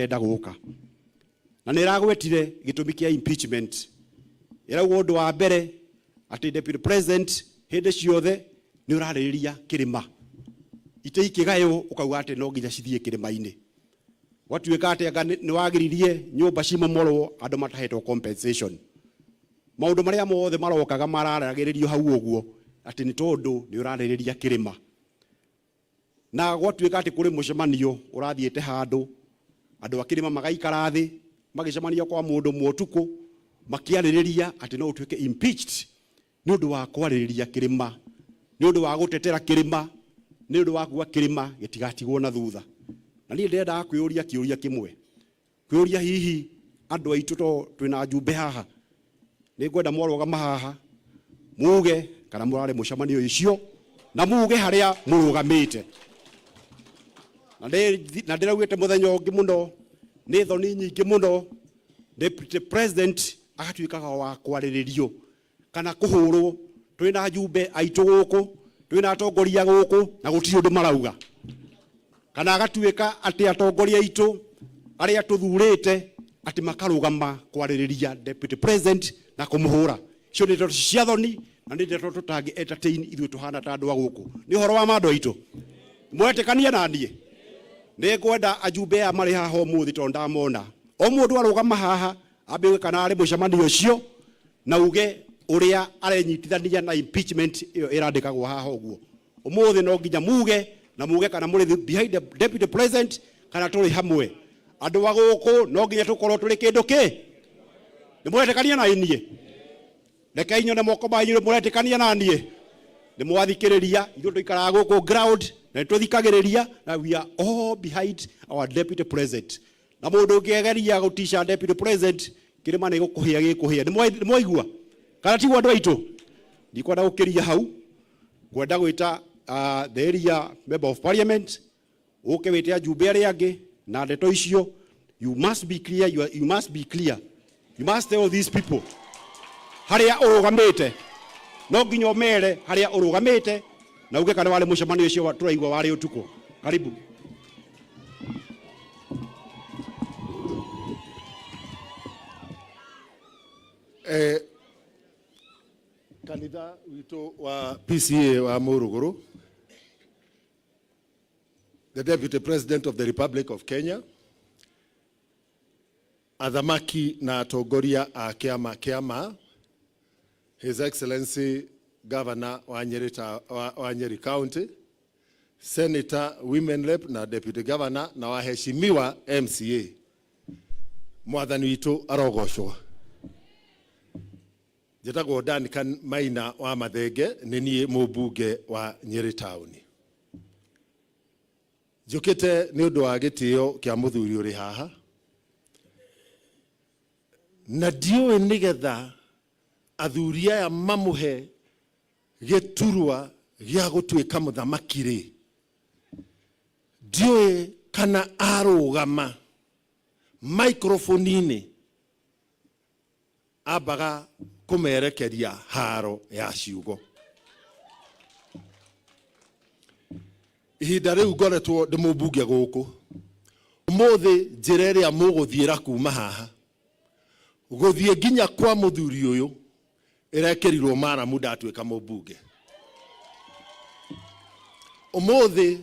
Enda gũka na nĩ ĩragwetire gĩtũmi kĩa impeachment. Ĩrauga ũndũ wa mbere atĩ deputy president hĩndĩ ciothe nĩ ũrarĩrĩria kĩrĩma, itĩ ikĩgaywo ũkauga atĩ no nginya cithiĩ kĩrĩma-inĩ. Gwatuĩka atĩ anga nĩ wagiririe nyũmba cimomorwo andũ matahetwo compensation. Maũndũ marĩa mothe marokaga mararagĩrĩrio hau ũguo atĩ nĩ tondũ nĩ ũrarĩrĩria kĩrĩma. Na gwatuĩka atĩ kũrĩ mũcemanio ũrathiĩte handũ, andũ a kĩrĩma magaikara thĩ, magĩcemania kwa mũndũ ũmwe ũtukũ, makĩarĩrĩria atĩ no ũtuĩke impeached nĩ ũndũ wa kwarĩrĩria kĩrĩma, nĩ ũndũ wa gũtetera kĩrĩma, nĩ ũndũ wa kuga kĩrĩma gĩtigatigwo na thutha. Na niĩ ndĩrendaga kwĩyũria kĩũria kĩmwe, kwĩyũria hihi andũ aitũ to twĩna njumbe haha, nĩ ngwenda mwarũgama haha muge kana mũrarĩ mũcemanio ũcio na muge harĩa mũrũgamĩte. Na ndĩraugĩte mũthenya ũngĩ mũno, nĩ thoni nyingĩ mũno deputy president agatuĩkaga wa kwarĩrĩrio kana kũhũrwo. Twĩna njumbe aitũ gũkũ, twĩna atongoria gũkũ na gũtirĩ ũndũ marauga. Kana agatuĩka atĩ atongoria aitũ arĩa tũthurĩte atĩ makarũgama kwarĩrĩria deputy president na kũmũhũra. Icio nĩ ndeto cia thoni na nĩ ndeto tũtangĩ entertain ithuĩ tũhana ta andũ a gũkũ. Nĩ ũhoro wa ma andũ aitũ? Mwetĩkania na niĩ? Nĩ ngwenda ajumbe aya marĩ haha ũmũthĩ tondũ ndamona. O mũndũ arũgama haha ambe kana arĩ mũcemanio ũcio na uge ũrĩa arenyitithania na impeachment ĩyo ĩrandĩkagwo haha ũguo. Ũmũthĩ no nginya muge na muge kana mũrĩ behind the deputy president kana tũrĩ hamwe. Andũ a gũkũ no nginya tũkorwo tũrĩ kĩndũ kĩ. Nĩ mũretĩkania na niĩ? Rekei nyone moko manyu, mũretĩkania na niĩ? Nĩ mwathikĩrĩria, ithuĩ tũikaraga gũkũ ground na nĩ tũthikagĩrĩria na we are all behind our deputy president. Na mũndũ ũngĩgeria gũtica deputy president kĩrĩma nĩ gũkũhĩa gĩkũhĩa. Nĩ mwaigua? Kana tiguo andũ aitũ? Ndikwenda gũkĩria hau, ngwenda gwĩta the area member of parliament ũke wĩte ajumbe arĩa angĩ na ndeto icio. You must be clear, you must be clear. You must tell these people harĩa ũrũgamĩte. No nginya ũmere harĩa ũrũgamĩte na uge kana warĩ mũcemanio ũcio tũraigua warĩ ũtukũ. Karibu. Kanitha witũ wa PCA wa Mũrũgũrũ, the Deputy President of the Republic of Kenya, athamaki na atongoria a kĩama kĩa His Excellency Governor wa Nyeri, wa Nyeri County, Senator Women Rep na Deputy Governor na waheshimiwa MCA. Mwathani witũ arogocwo. Njĩtagwo Duncan Maina wa Mathenge, nĩ niĩ mũmbunge wa Nyeri Town. Njũkĩte nĩ ũndũ wa gĩtĩo kĩa mũthuri ũrĩ haha, na ndiũĩ nĩgetha athuri aya mamũhe gĩturwa gĩa gũtuĩka mũthamaki rĩ, ndiũĩ kana arũgama microphone-inĩ ambaga kũmerekeria haro ya ciugo. Ihinda rĩu ngoretwo ndĩ mũmbunge gũkũ, ũmũthĩ njĩra ĩrĩa mũgũthiĩra kuma haha gũthiĩ nginya kwa mũthuri ũyũ ĩrekĩrirwo maramu ndatuĩka mũmbunge. Ũmũthĩ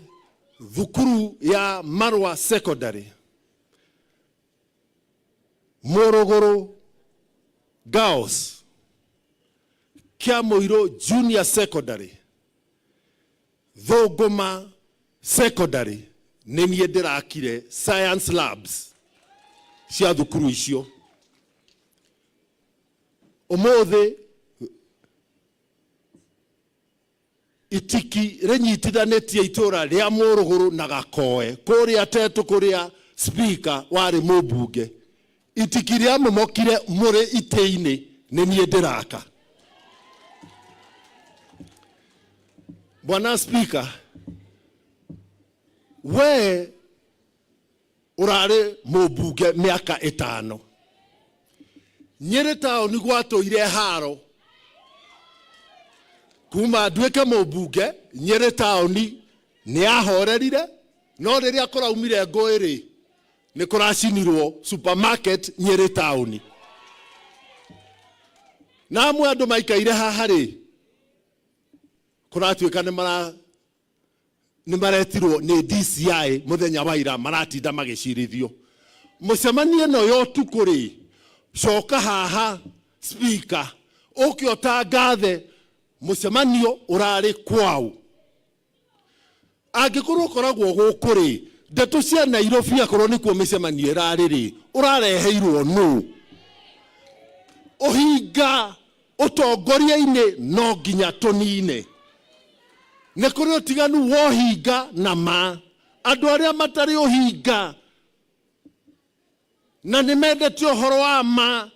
thukuru ya Marua Secondary, Mũrũgũrũ Girls, Kĩamũirũ Junior Secondary, Thũngũma Secondary, nĩ niĩ ndĩrakire science labs cia thukuru icio. Ũmũthĩ itiki rĩnyitithanĩtie itũra rĩa Mũrũgũrũ na Gakoe kũrĩa Tetũ kũrĩa speaker warĩ mũmbunge, itiki rĩamomokire mũrĩ itĩ-inĩ, nĩ niĩ ndĩraka. Bwana Speaker, we ũrarĩ mũmbunge mĩaka 5, Nyĩrĩ taũni gwatũire haro kuma nduĩke mũmbunge. Nyĩrĩ taũni nĩ yahorerire, no rĩrĩa kũraumire ngũĩ rĩ, Nĩ kũracinirwo supermarket Nyĩrĩ taũni. Na amwe andũ maikaire haha rĩ, kũratuĩka nĩ mara nĩ maretirwo nĩ DCI mũthenya wa ira maratinda magĩcirithio. Mũcemanio ĩno ya ũtukũ rĩ, coka haha speaker ũke ũtangathe mũcemanio ũrarĩ kwaũ. Angĩkorwo ũkoragwo gũkũ rĩ, ndeto cia Nairobi akorwo nĩkuo mĩcemanio ĩrarĩ rĩ, ũrareheirwo nũ? Ũhinga ũtongoria-inĩ no nginya tũnine. Nĩ kũrĩ ũtiganu wa ũhinga na ma. Andũ arĩa matarĩ ũhinga na nĩ mendete ũhoro wa ma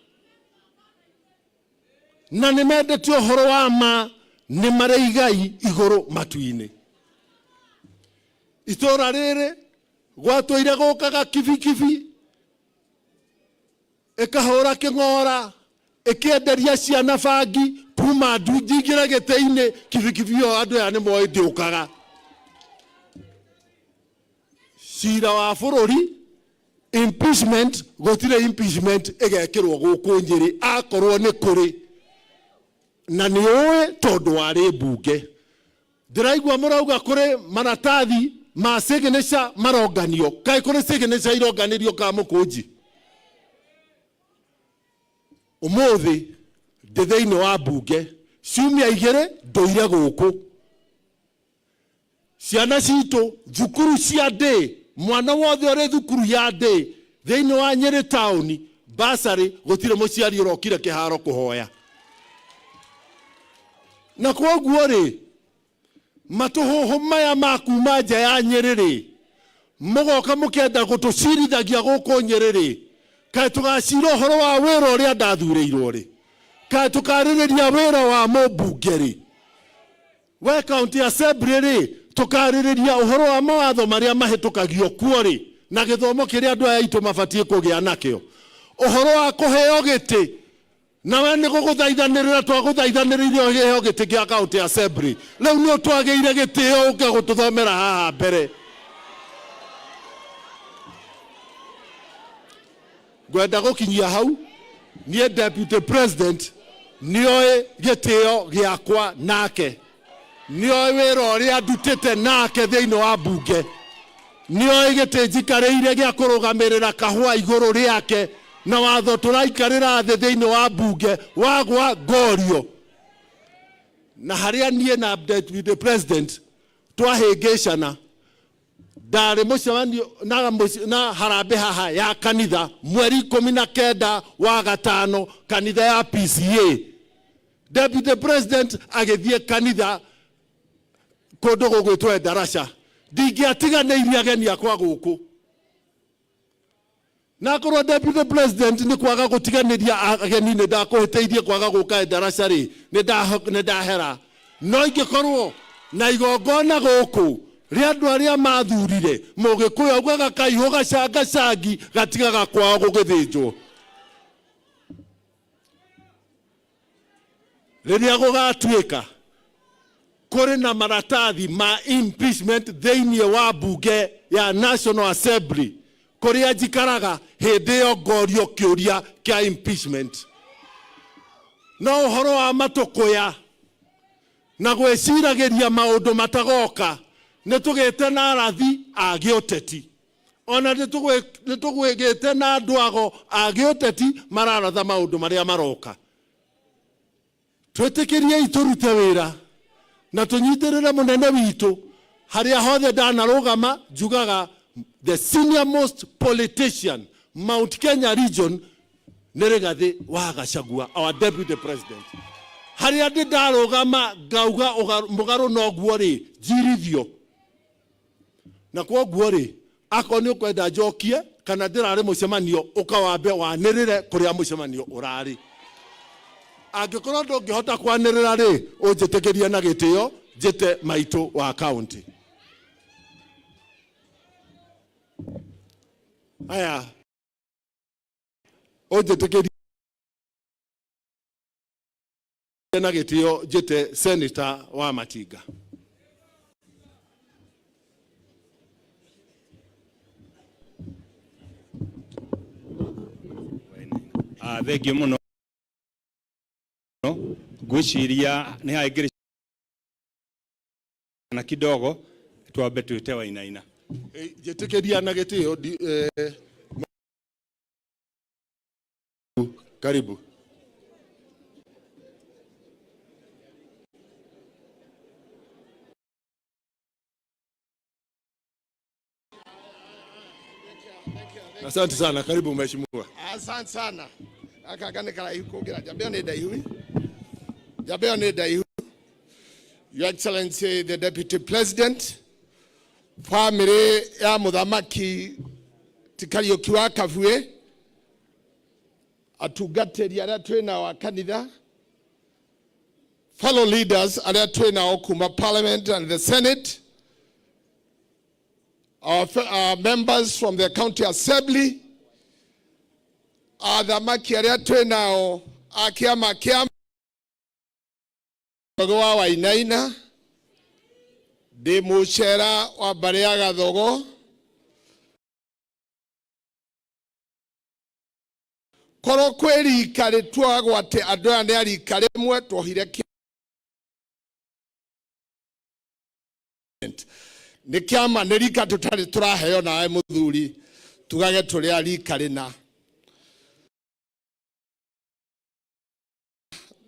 na nĩ mendete ũhoro wa ma nĩ marĩ igai igũrũ matu-inĩ. Itũũra rĩrĩ gwatũire gũkaga kibikibi ĩkahũra kĩng'ora ĩkĩenderia ciana bangi kuma njingĩre gĩtĩ-inĩ kibikibi ĩyo andũ aya nĩ moĩ ndĩũkaga. Cira wa bũrũri impeachment, gũtirĩ impeachment ĩgekĩrwo gũkũ Nyĩrĩ akorwo nĩ kũrĩ na nĩ ũĩ tondũ warĩ mbunge. Ndĩraigua mũrauga kũrĩ maratathi ma signature maronganio. Kaĩ kũrĩ signature ironganĩrio Kamũkũnji? Ũmũthĩ ndĩ thĩinĩ wa mbunge ciumia igĩrĩ ndũire gũkũ. Ciana citũ thukuru cia ndĩ, mwana wothe ũrĩ thukuru ya ndĩ thĩinĩ wa Nyĩrĩ taũni basarĩ gũtirĩ mũciari ũrokire kĩharo kũhoya. Na kwoguo rĩ, matũhũhũ maya ma kuma nja ya Nyĩrĩ rĩ, mũgoka mũkenda gũtũcirithagia gũkũ Nyĩrĩ rĩ, kaĩ tũgacira ũhoro wa wĩra ũrĩa ndathurĩirwo rĩ? Kaĩ tũkarĩrĩria wĩra wa mũmbunge rĩ? We county assembly rĩ, tũkarĩrĩria ũhoro wa mawatho marĩa mahĩtũkagio kuo rĩ, na gĩthomo kĩrĩa andũ aya aitũ mabatiĩ kũgĩa nakĩo? Ũhoro wa kũheo gĩtĩ, nawe nĩ gũgũthaithanĩrĩra twagũthaithanĩrĩire ũheo gĩtĩ kĩa county assembly, rĩu nĩ ũtwagĩire gĩtĩo ũke gũtũthomera haha mbere. Ngwenda gũkinyia hau, niĩ deputy president nĩoĩ gĩtĩo gĩakwa nake, nĩoĩ wĩra ũrĩa ndutĩte nake thĩinĩ wa mbunge, nĩoĩ gĩtĩ njikarĩire gĩa kũrũgamĩrĩra kahũa igũrũ rĩake na watho tũraikarĩra thĩ thĩinĩ wa mbunge wagwa ngorio. Na harĩa niĩ na deputy president twahĩngĩcana, ndarĩ mũcemanio na harambĩ haha ya kanitha mweri 19 wa gatano, kanitha ya PCA. Deputy president agĩthiĩ kanitha kũndũ gũgwĩtwo Endarasha. Ndingĩatiganĩirie ageni akwa gũkũ. Na akorwo deputy president nĩ kwaga gũtiganĩria ageni nĩ ndakũhĩtĩirie kwaga gũka Endarasha rĩ, nĩ ndahera. No ingĩkorwo na igongona gũkũ rĩa andũ arĩa mathurire, Mũgĩkũyũ augaga kaihũ gacangacangi gatigaga kwao gũgĩthĩnjwo. Rĩrĩa gũgatuĩka kũrĩ na maratathi ma impeachment thĩinĩ wa mbunge ya National Assembly kũrĩa njikaraga, hĩndĩ ĩyo ngorio kĩũria kĩa impeachment. No ũhoro wa matũkũya na gwĩciragĩria maũndũ matagoka, nĩ tũgĩte na arathi a gĩũteti, ona nĩ tũgĩte na andũ ago a gĩũteti mararatha maũndũ marĩa maroka. Twĩtĩkĩriei tũrute wĩra na tũnyitĩrĩre mũnene witũ harĩa hothe ndanarũgama. Njugaga the senior most politician Mount Kenya region nĩ Rigathĩ wa Gachagua, our deputy president. Harĩa ndĩ ndarũgama ngauga mũgarũ noguo rĩ, njirithio. Na kwoguo rĩ, akorwo nĩ ũkwenda njokie kana ndĩrarĩ mũcemanio, ũkawambe wanĩrĩre kũrĩa mũcemanio ũrarĩ. Angĩkorwo ndũngĩhota kwanĩrĩra rĩ, ũnjĩtĩkĩrie na gĩtĩo njĩte maitũ wa county. Aya, ũnjĩtĩkĩrie na gĩtĩo njĩte senator wa Matinga. Thengiũ mũno. Ngwĩciria nĩ haingĩrĩ na kidogo twambe twĩte Wainaina. Njĩtĩkĩria na gĩtĩo, karibu. Asante sana, karibu mheshimiwa. Asante sana. Aka nĩ karaihu kũngĩra njambe ĩyo nĩ ndaihu. Njambe ĩyo nĩ ndaihu. Your Excellency the Deputy President, family ya Mũthamaki ti Kariũki wa Kabuĩ, atungatĩri arĩa twĩ nao a kanitha, fellow leaders arĩa twĩ nao kuma Parliament and the Senate, our members from the County Assembly, athamaki arĩa twĩ nao a kĩama kĩa wa Wainaina, ndĩ mũcera wa mbarĩ ya Gathogo, korwo kwĩ rika rĩtuagwo atĩ andũ aya nĩ a rika rĩmwe, twohire nĩ kĩama nĩ rika tũtarĩ tũraheo nawe mũthuri tugage tũrĩ a rika rĩna,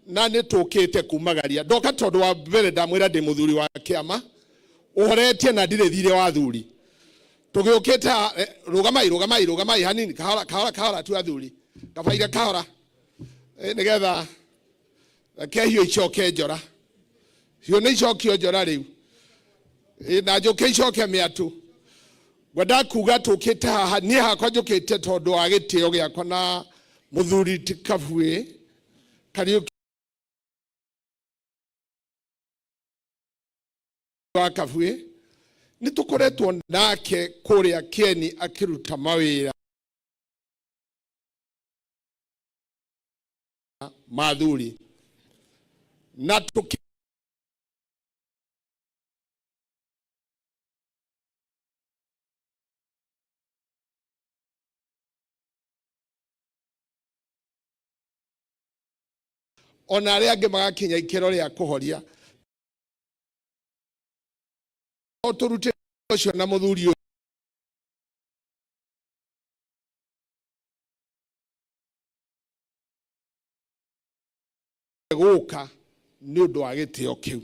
na nĩ tũkĩte kumagaria ndoka tondũ wa mbere ndamwĩra ndĩ mũthuri wa kĩama ũhoretie na ndirĩ thirĩ wa athuri. Tũgĩũkĩte, rũgamai rũgamai rũgamai hanini, kahora kahora kahora tu athuri, kabaire kahora, nĩgetha reke hiũ icoke njora, hiũ nĩ icokio njora rĩu, na njũke icoke mĩatũ. Ngwenda kuga tũkĩte haha, niĩ hakwa njũkĩte tondũ wa gĩtĩo gĩakwa na mũthuri ti Kabuĩ Kariũki wa Kabuĩ. Nĩ tũkoretwo nake kũrĩa Kieni akĩruta mawĩra ma athuri na tũkĩ ona arĩa angĩ magakinya ikĩro rĩa kũhoria tũrute ũcio na mũthuri ũyũ gũka nĩ ũndũ wa gĩtĩo kĩu.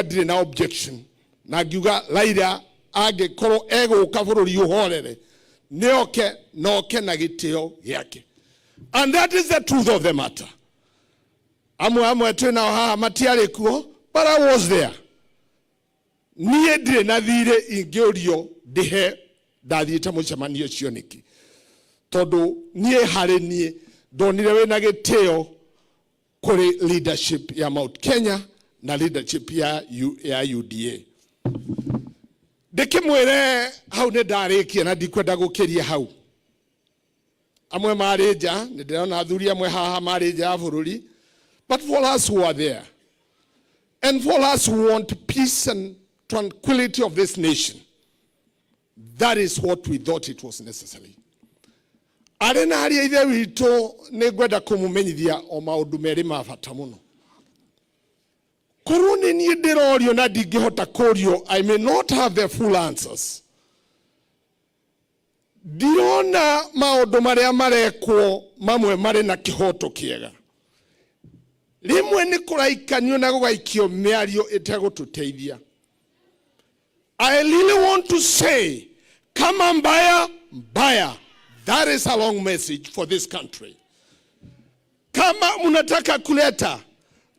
Ndirĩ na objection na ngiuga Raila angĩkorwo egũka bũrũri ũhorere nĩoke noke na gĩtĩo gĩake, and that is the truth of the matter. Amwe amwe twĩ nao haha matiarĩ kuo, but I was there. Niĩ ndirĩ na thirĩ ingĩũrio ndĩhe ndathiĩte mũcemanio ũcio nĩkĩ, tondũ niĩ harĩ niĩ ndonire wĩna gĩtĩo kũrĩ leadership ya Mount Kenya na leadership ya UDA. Ndĩkĩmwĩre hau nĩ ndarĩkia na ndikwenda gũkĩria hau. Amwe marĩ nja, nĩ ndĩrona athuri amwe haha marĩ nja ya bũrũri, but for us who are there and for us who want peace and tranquility of this nation. That is what we thought it was necessary. Arĩ na aria ithe witũ, nĩ ngwenda kũmũmenyithia o maũndũ merĩ ma bata mũno. Korwo nĩ niĩ ndĩrorio na ndingĩhota kũrio, I may not have the full answers. Ndirona maũndũ marĩa marekwo mamwe marĩ na kĩhoto kĩega. Rĩmwe nĩ kũraikanio na gũgaikio mĩario ĩtegũtũteithia. I really want to say, kama mbaya mbaya. That is a long message for this country. Kama mnataka kuleta,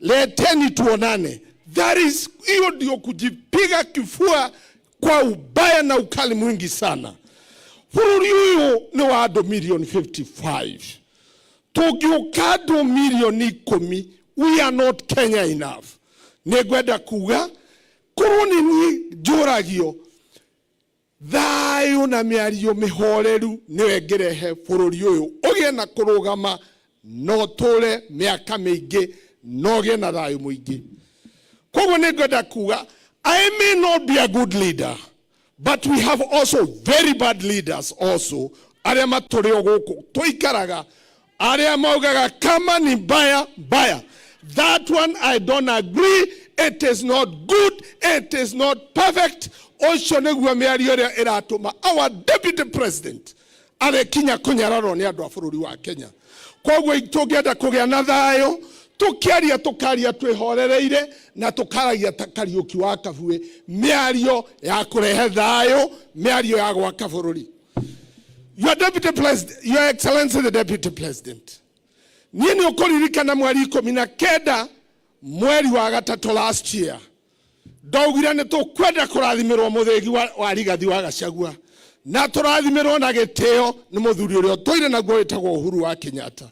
leteni tuonane. That is, hiyo ndio kujipiga kifua kwa ubaya na ukali mwingi sana. Bũrũri ũyũ nĩ wa andũ milioni 55. Tũngĩũka andũ milioni 10, we are not Kenya enough. Nĩ ngwenda kuga korwo nĩ niĩ njũragio, thayũ na mĩario mĩhoreru nĩyo ĩngĩrehe bũrũri ũyũ ũgĩe na kũrũgama na ũtũre mĩaka mĩingĩ na ũgĩe na thayũ mũingĩ. Koguo nĩ ngwenda kuga, I may not be a good leader, but we have also very bad leaders also, arĩa matũrĩ o gũkũ tũikaraga, arĩa maugaga kama ni mbaya mbaya. That one I don't agree. It is not good, it is not perfect. Ũcio nĩguo mĩario ĩrĩa ĩratũma our deputy president arekinya kũnyararwo nĩ andũ a bũrũri wa Kenya. Koguo tũngĩenda kũgĩa na thayũ, tũkĩaria tũkaria twĩhorereire na tũkaragia ta Kariũki wa Kabuĩ, mĩario ya kũrehe thayũ, mĩario ya gwaka bũrũri. Your deputy president, Your Excellency the Deputy President, niĩ nĩ ũkũririkana mweri 19 mweri wa gatatũ last year, ndaugire nĩ tũkwenda kũrathimĩrwo mũthĩgi wa Rigathi wa Gachagua na tũrathimĩrwo na gĩtĩo nĩ mũthuri ũrĩa ũtũire naguo wĩtagwo Uhuru wa Kenyatta.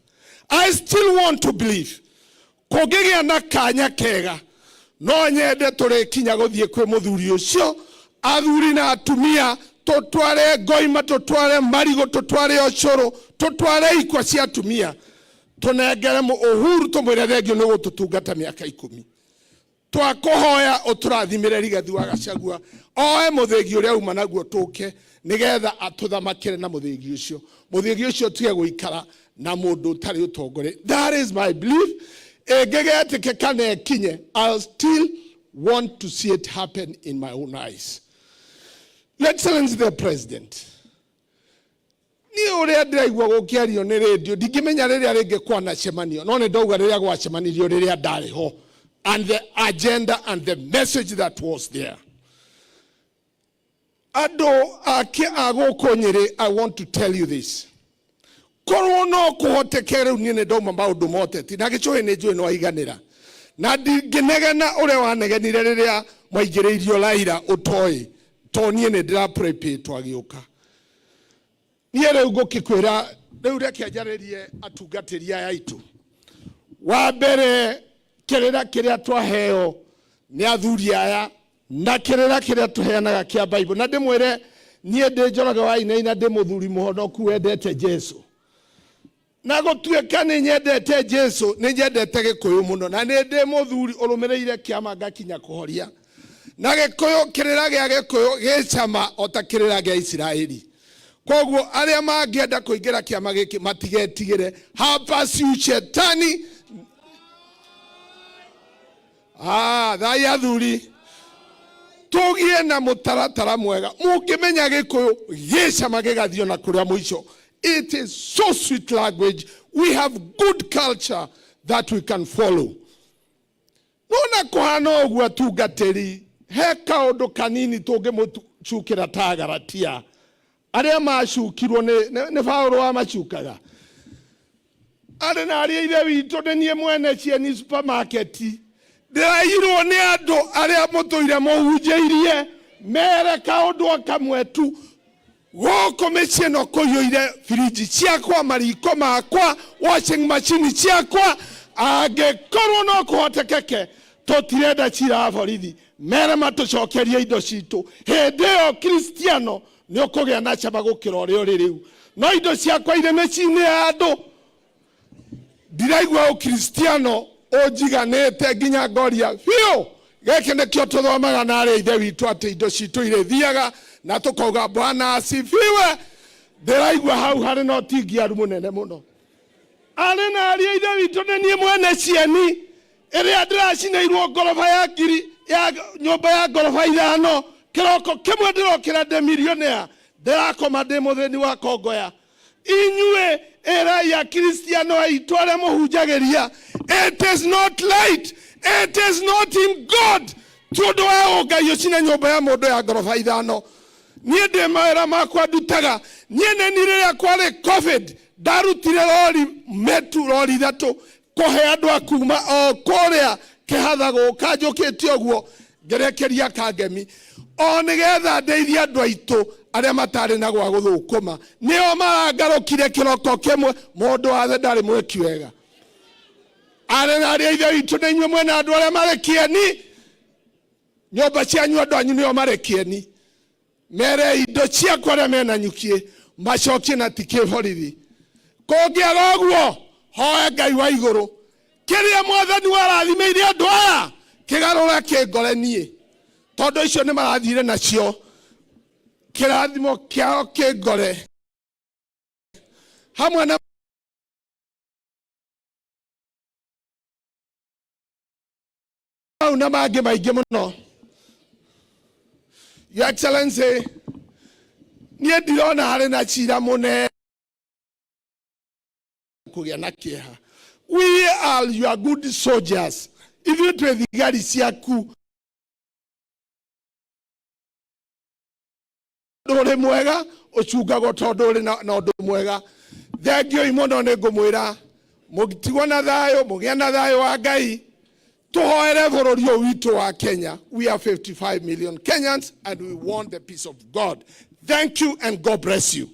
I still want to believe kũngĩgĩa na kanya kega, no nyende tũrĩkinya gũthiĩ kwĩ mũthuri ũcio, athuri na atumia, tũtware ngoima, tũtware marigũ, tũtware ũcũrũ, tũtware ikwa cia atumia, tũnengere Uhuru, tũmwĩre thengio nĩ gũtũtungata mĩaka 10, twakũhoya ũtũrathimĩre Rigathi wa Gachagua oe mũthĩgi ũrĩa uma naguo, tũke nĩgetha atũthamakĩre na mũthĩgi ũcio. Mũthĩgi ũcio tige gũikara na mũndũ ũtarĩ ũtongoria. That is my belief. Ĩngĩgetĩkĩka na ĩkinye, I still want to see it happen in my own eyes. Your Excellency the President, niĩ ũrĩa ndĩraigua gũkĩario nĩ rĩndio, ndingĩmenya rĩrĩa rĩngĩ kwanacemanio, no nĩ ndauga rĩrĩa gwacemanirio, rĩrĩa ndarĩ ho, and the agenda and the message that was there, andũ ake a gũkũ Nyĩrĩ, I want to tell you this. Korwo no kũhoteke, rĩu niĩ nĩ ndauma maũndũ moteti na gĩcũhĩ, nĩ njũĩ nĩ waiganĩra na ndingĩnegena ũrĩa wanegenire rĩrĩa mwaingĩrĩirio Raila ũtoĩ, to niĩ nĩ ndĩraprepĩtwo agĩũka. Niĩ rĩu ngũkĩkwĩra, rĩu reke njarĩrie atungatĩri aya aitũ. Wa mbere, kĩrĩra kĩrĩa twaheo nĩ athuri aya na kĩrĩra kĩrĩa tũheanaga kĩa Bible, na ndĩmwĩre niĩ ndĩ Njoroge wa Wainaina, ndĩ mũthuri mũhonoku wendete Jesu, na gũtuĩka nĩ nyendete Jesu, nĩ nyendete Gĩkũyũ mũno, na nĩ ndĩ mũthuri ũrũmĩrĩire kĩama ngakinya kũhoria na Gĩkũyũ. Kĩrĩra gĩa Gĩkũyũ gĩcama o ta kĩrĩra gĩa Isiraeli. Koguo arĩa mangĩenda kũingĩra kĩama gĩkĩ matigetigĩre. Hapa si ushetani. Ah, thai athuri, tũgĩe na mũtaratara mwega. Mũngĩmenya Gĩkũyũ gĩcama gĩgathiĩ na kũrĩa mũico. It is so sweet language. We have good culture that we can follow. Nona kũhana ũguo, atungatĩri, he kaũndũ kanini tũngĩmũcukĩra ta Galatia arĩa macukirwo nĩ Paũlũ wamacukaga. Arĩ na arĩa ithe witũ, nĩ niĩ mwene Cieni Supermarket, ndĩrairwo nĩ andũ arĩa mũtũire mũhunjĩirie mere kaũndũ o kamwe tu. Gũkũ mĩciĩ no kũiyũire birinji ciakwa, mariko makwa, washing machine ciakwa. Angĩkorwo no kũhotekeke, tũtirenda cira wa borithi, mere matũcokerie indo citũ. Hĩndĩ ĩyo Kristiano nĩ ũkũgĩa na cama gũkĩra ũrĩa ũrĩ rĩu. No indo ciakwa irĩ mĩciĩ-inĩ ya andũ, ndiraigua ũkristiano ũnjiganĩte nginya ngoria biũ. Gĩkĩ nĩkĩo tũthomaga na arĩa ithe witũ atĩ indo citũ irĩthiaga na tũkauga Bwana asifiwe. Ndĩraigua hau harĩ na ũtingiaru mũnene mũno. Arĩ na arĩa ithe witũ nĩ niĩ mwene cieni ĩrĩa ndĩracinĩirwo ngoroba ya ngiri ya nyũmba ya ngoroba ithano kĩroko kĩmwe ndĩrokĩra ndĩ millionaire ndĩrakoma ndĩ mũthĩni wa kongoya. Inyuĩ ĩrai akristiano aitũ arĩa mũhunjagĩria, it is not right, it is not in God. Ti ũndũ wa ũngai ũcine nyũmba ya mũndũ ya ngoroba ithano. Niĩ ndĩ mawĩra makwa ndutaga. Niĩ nĩ niĩ rĩrĩa kwarĩ COVID ndarutire rori metu rori ithatũ kũhe andũ a kuma o kũrĩa kĩhatha gũka njũkĩte ũguo ngerekeria kangemi o nĩgetha ndeithie andũ aitũ arĩa matarĩ na gwa gũthũkũma. Nĩo marangarũkire kĩroko kĩmwe. Mũndũ wathe ndarĩ mwĩki wega. Arĩ na arĩa ithe witũ nĩ inyuĩ mwena andũ arĩa marĩ kĩeni. Nyũmba cianyu andũ anyu nĩo marĩ kĩeni. Mere indo ciakwa arĩa mena nyukie macokie na ti kĩborithi. Kũngĩaga ũguo hoe Ngai wa igũrũ kĩrĩa mwathani warathimĩire andũ aya kĩgarũre kĩngore niĩ, tondũ icio nĩ marathire nacio kĩrathimo kĩao kĩngore hamwe na mau na mangĩ maingĩ mũno. Your Excellency, niĩ ndirona harĩ na cira mũnene kũgĩa na kĩeha. We are your good soldiers. Ithuĩ twĩ thigari ciaku. Ũndũ ũrĩ mwega ũcungagwo tondũ ũrĩ na ũndũ mwega. Thengiũi mũno, nĩ ngũmwĩra mũtigwo na thayũ, mũgĩe na thayũ wa Ngai. Tũhoere bũrũri ũyũ witũ wa Kenya. We are 55 million Kenyans and we want the peace of God. Thank you and God bless you.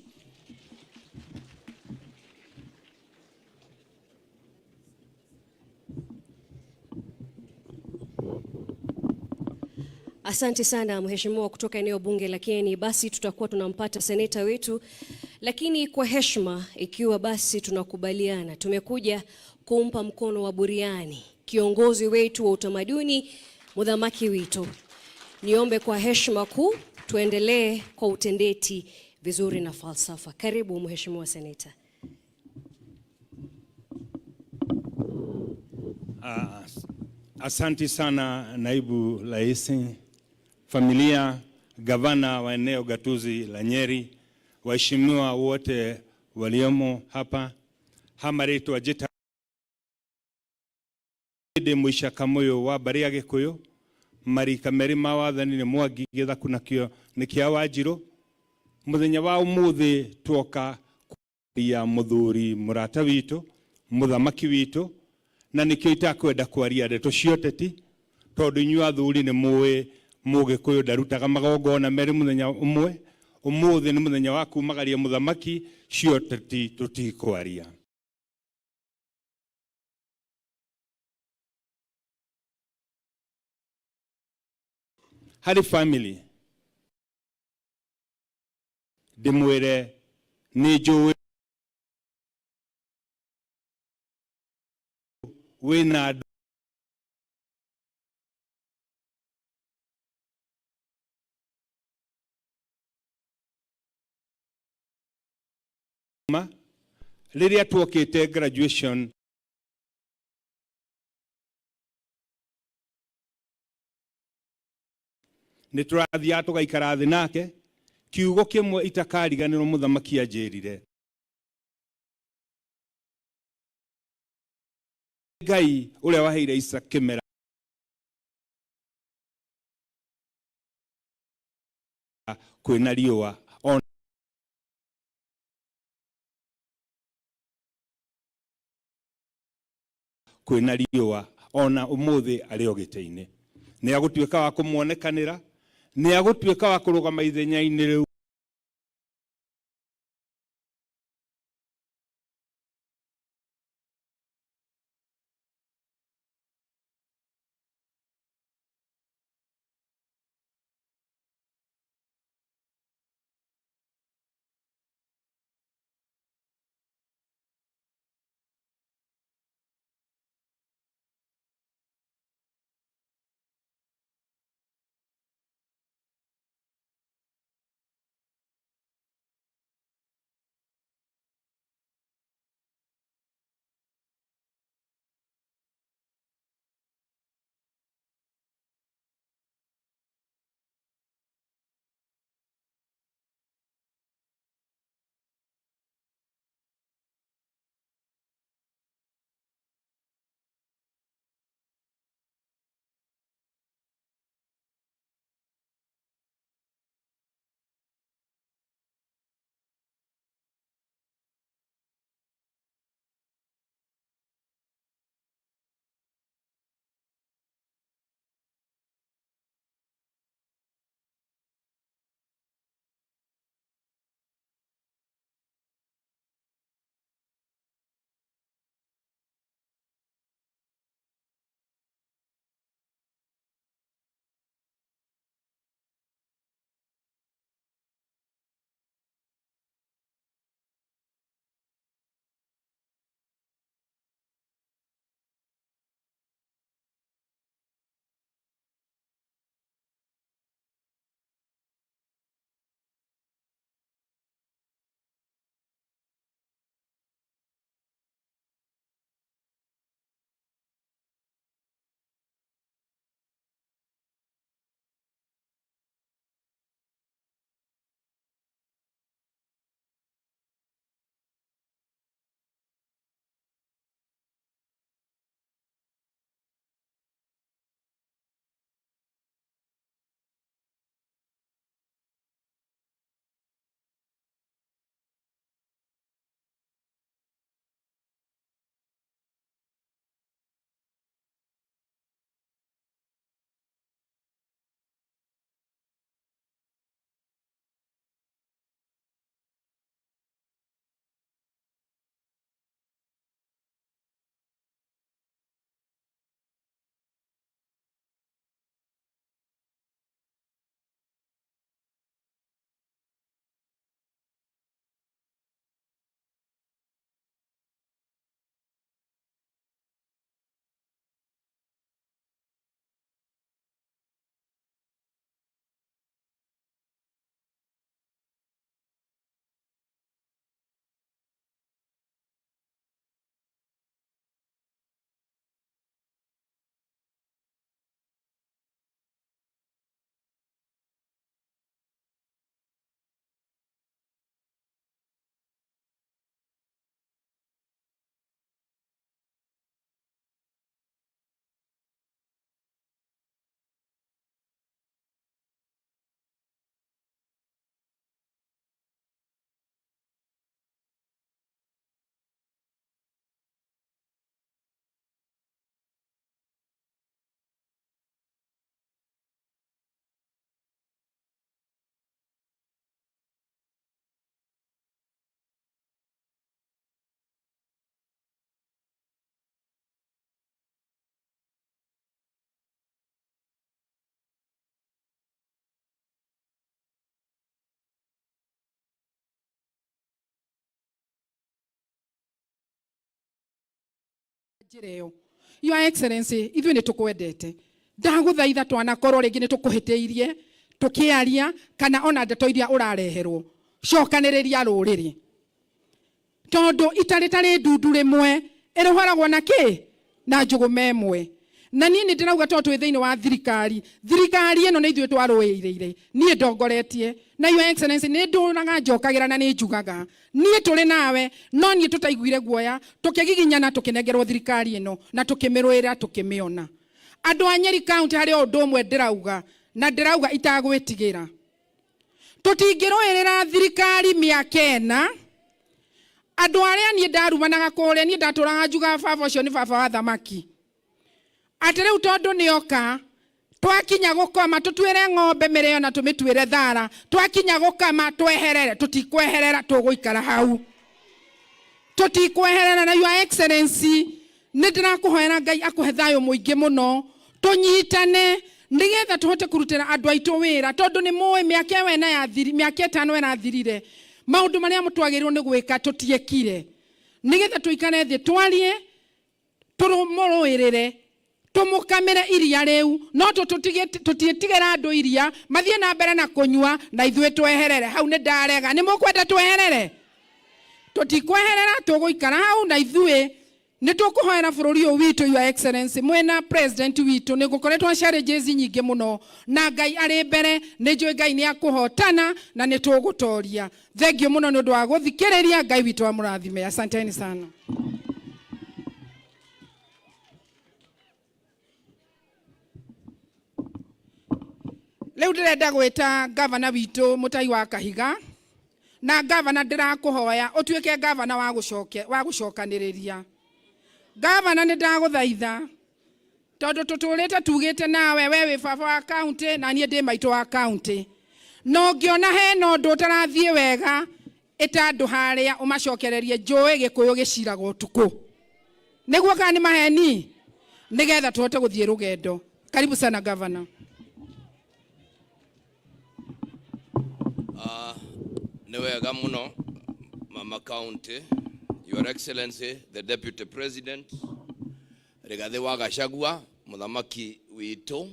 Asante sana mheshimiwa kutoka eneo bunge la Kieni. Basi tutakuwa tunampata seneta wetu, lakini kwa heshima, ikiwa basi tunakubaliana, tumekuja kumpa mkono wa buriani kiongozi wetu wa utamaduni muthamaki witu. Niombe kwa heshima kuu tuendelee kwa utendeti vizuri na falsafa. Karibu mheshimiwa seneta. Asante sana naibu rais, familia, gavana wa eneo gatuzi la Nyeri, waheshimiwa wote waliomo hapa, hamaritwa njĩta ndĩ mũicaka mũyũ wa mbarĩ ya Gĩkũyũ, marika merĩ ma wathani nĩ Mwangi gĩthaku nakĩo nĩ kĩa Wanjirũ. Mũthenya wa ũmũthĩ tuoka ya mũthuri mũrata witũ, mũthamaki witũ, na nĩkĩo itakwenda kwaria ndeto cia ũteti, tondũ inyuĩ athuri nĩ mũĩ Mũgĩkũyũ ndarutaga magongona merĩ mũthenya ũmwe. Ũmũthĩ nĩ mũthenya wa kumagaria mũthamaki, cia ũteti tũtikwaria. Harĩ family ndĩmwĩre nĩ njũĩ wĩna nduma rĩrĩa tuokĩte graduation nĩ tũrathiaga tũgaikara thĩ nake. Kiugo kĩmwe itakariganĩrwo mũthamaki anjĩrire, Ngai ũrĩa waheire Isaka kĩmera kwĩna riũa kwĩna riũa ona ũmũthĩ arĩ o gĩtĩ-inĩ. Nĩ agũtuĩka wa kũmuonekanĩra, nĩ agũtuĩka wa kũrũgama ithenya-inĩ rĩu. Njĩra ĩyo, Your Excellency, ithuĩ nĩ tũkwendete. Ndagũthaitha, twanakorwo rĩngĩ nĩ tũkũhĩtĩirie tũkĩaria kana ona ndeto iria ũrareherwo, cokanĩrĩria rũrĩrĩ, tondũ ita rĩtarĩ ndundu rĩmwe ĩrũharagwo na kĩ na njũgũma ĩmwe. Na niĩ nĩ ndĩrauga, tondũ twĩ thĩinĩ wa thirikari, thirikari ĩno nĩ ithuĩ twarũĩrĩire, niĩ ndongoretie na Your Excellency, nĩ ndũraga njokagĩra na nĩ njugaga niĩ tũrĩ nawe, no niĩ tũtaiguire guoya, tũkĩgiginyana, tũkĩnengerwo thirikari ĩno na tũkĩmĩrũĩra, tũkĩmĩona. Andũ a Nyeri County, harĩ o ũndũ ũmwe ndĩrauga, na ndĩrauga itagwĩtigĩra: tũtingĩrũĩrĩra thirikari mĩaka 4. Andũ arĩa niĩ ndarumanaga kũrĩa, niĩ ndatũraga njugaga baba ũcio nĩ baba wa thamaki, atĩ rĩu tondũ nĩoka, twakinya gũkoma tũtuĩre ng'ombe mĩrĩo na tũmĩtuĩre thara, twakinya gũkama tweherere. Tũtikweherera, tũgũikara hau, tũtikweherera. Na Your Excellency, nĩ ndĩrakũhoera Ngai akũhe thayũ mũingĩ mũno, tũnyitane nĩgetha tũhote kũrutĩra andũ aitũ wĩra, tondũ nĩ mũĩ mĩaka ĩyo ĩna yathiri, mĩaka 5 ĩrathirire, maũndũ marĩa twagĩrĩirwo nĩ gwĩka tũtiekire. Nĩgetha tũikare thĩ, twarie, tũmũrũĩrĩre, tũmũkamĩre iria rĩu, no tũtiĩtigĩra andũ iria mathiĩ na mbere na kũnyua na ithuĩ tweherere hau. Nĩ ndarega. Nĩ mũkwenda tweherere? Tũtikweherera, tũgũikara hau na ithuĩ nĩ tũkũhoera bũrũri ũyũ witũ. Your Excellency, mwĩna president witũ, nĩ gũkoretwo challenges nyingĩ mũno, na Ngai arĩ mbere, nĩ njũĩ Ngai nĩ akũhotana na nĩ tũgũtoria. Thank you mũno nĩ ũndũ wa gũthikĩrĩria. Ngai witũ amũrathime. Asanteni sana. Rĩu ndĩrenda gwĩta gavana witũ Mũtai wa Kahiga. Na gavana, ndĩrakũhoya ũtuĩke gavana wa gũcoke wa gũcokanĩrĩria. Gavana, nĩ ndagũthaitha, tondũ tũtũrĩte tugĩte nawe, we wĩ baba wa kaunti na niĩ ndĩ maitũ wa kaunti, na ũngĩona hena ũndũ ũtarathiĩ wega, ĩta andũ harĩa ũmacokererie. Njũĩ Gĩkũyũ gĩciraga ũtukũ, nĩguo kana nĩ maheni, nĩgetha tũhote gũthiĩ rũgendo. Karibu sana, gavana. Nĩ wega mũno, Mama County, Your Excellency the Deputy President Rigathi wa Gachagua, mũthamaki witũ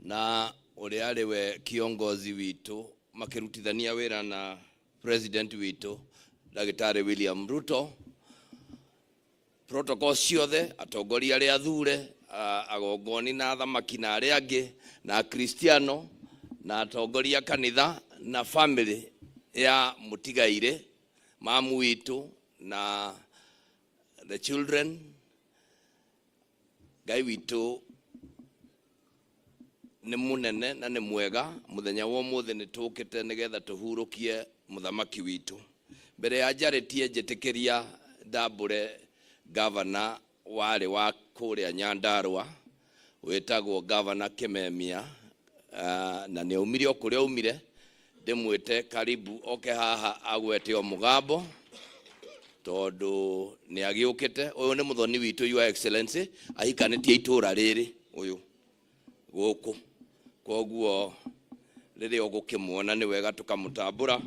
na ũrĩa arĩ we kiongozi witũ makĩrutithania wĩra na president witũ Ndagĩtarĩ William Ruto, protocol ciothe, atongoria arĩa athure, agongoni na athamaki na arĩa angĩ na akristiano na atongoria kanitha na family ya mũtigairĩ mamu witũ na the children. Ngai witũ nĩ mũnene na nĩ mwega. Mũthenya wa ũmũthĩ nĩ tũkĩte nĩgetha tũhurũkie mũthamaki witũ. Mbere ya njarĩtie, njĩtĩkĩria ndambũre gavana warĩ wa kũrĩa Nyandarũa wĩtagwo Gavana Kimemia, na nĩ aumire o kũrĩa aumire. Ndĩmwĩte karibu oke haha agwete o mũgambo, tondũ nĩ agĩũkĩte. Ũyũ nĩ mũthoni witũ, Your Excellency, ahikanĩtie itũũra rĩrĩ, ũyũ gũkũ. Koguo rĩrĩa ũgũkĩmuona, nĩ wega tũkamũtambũra,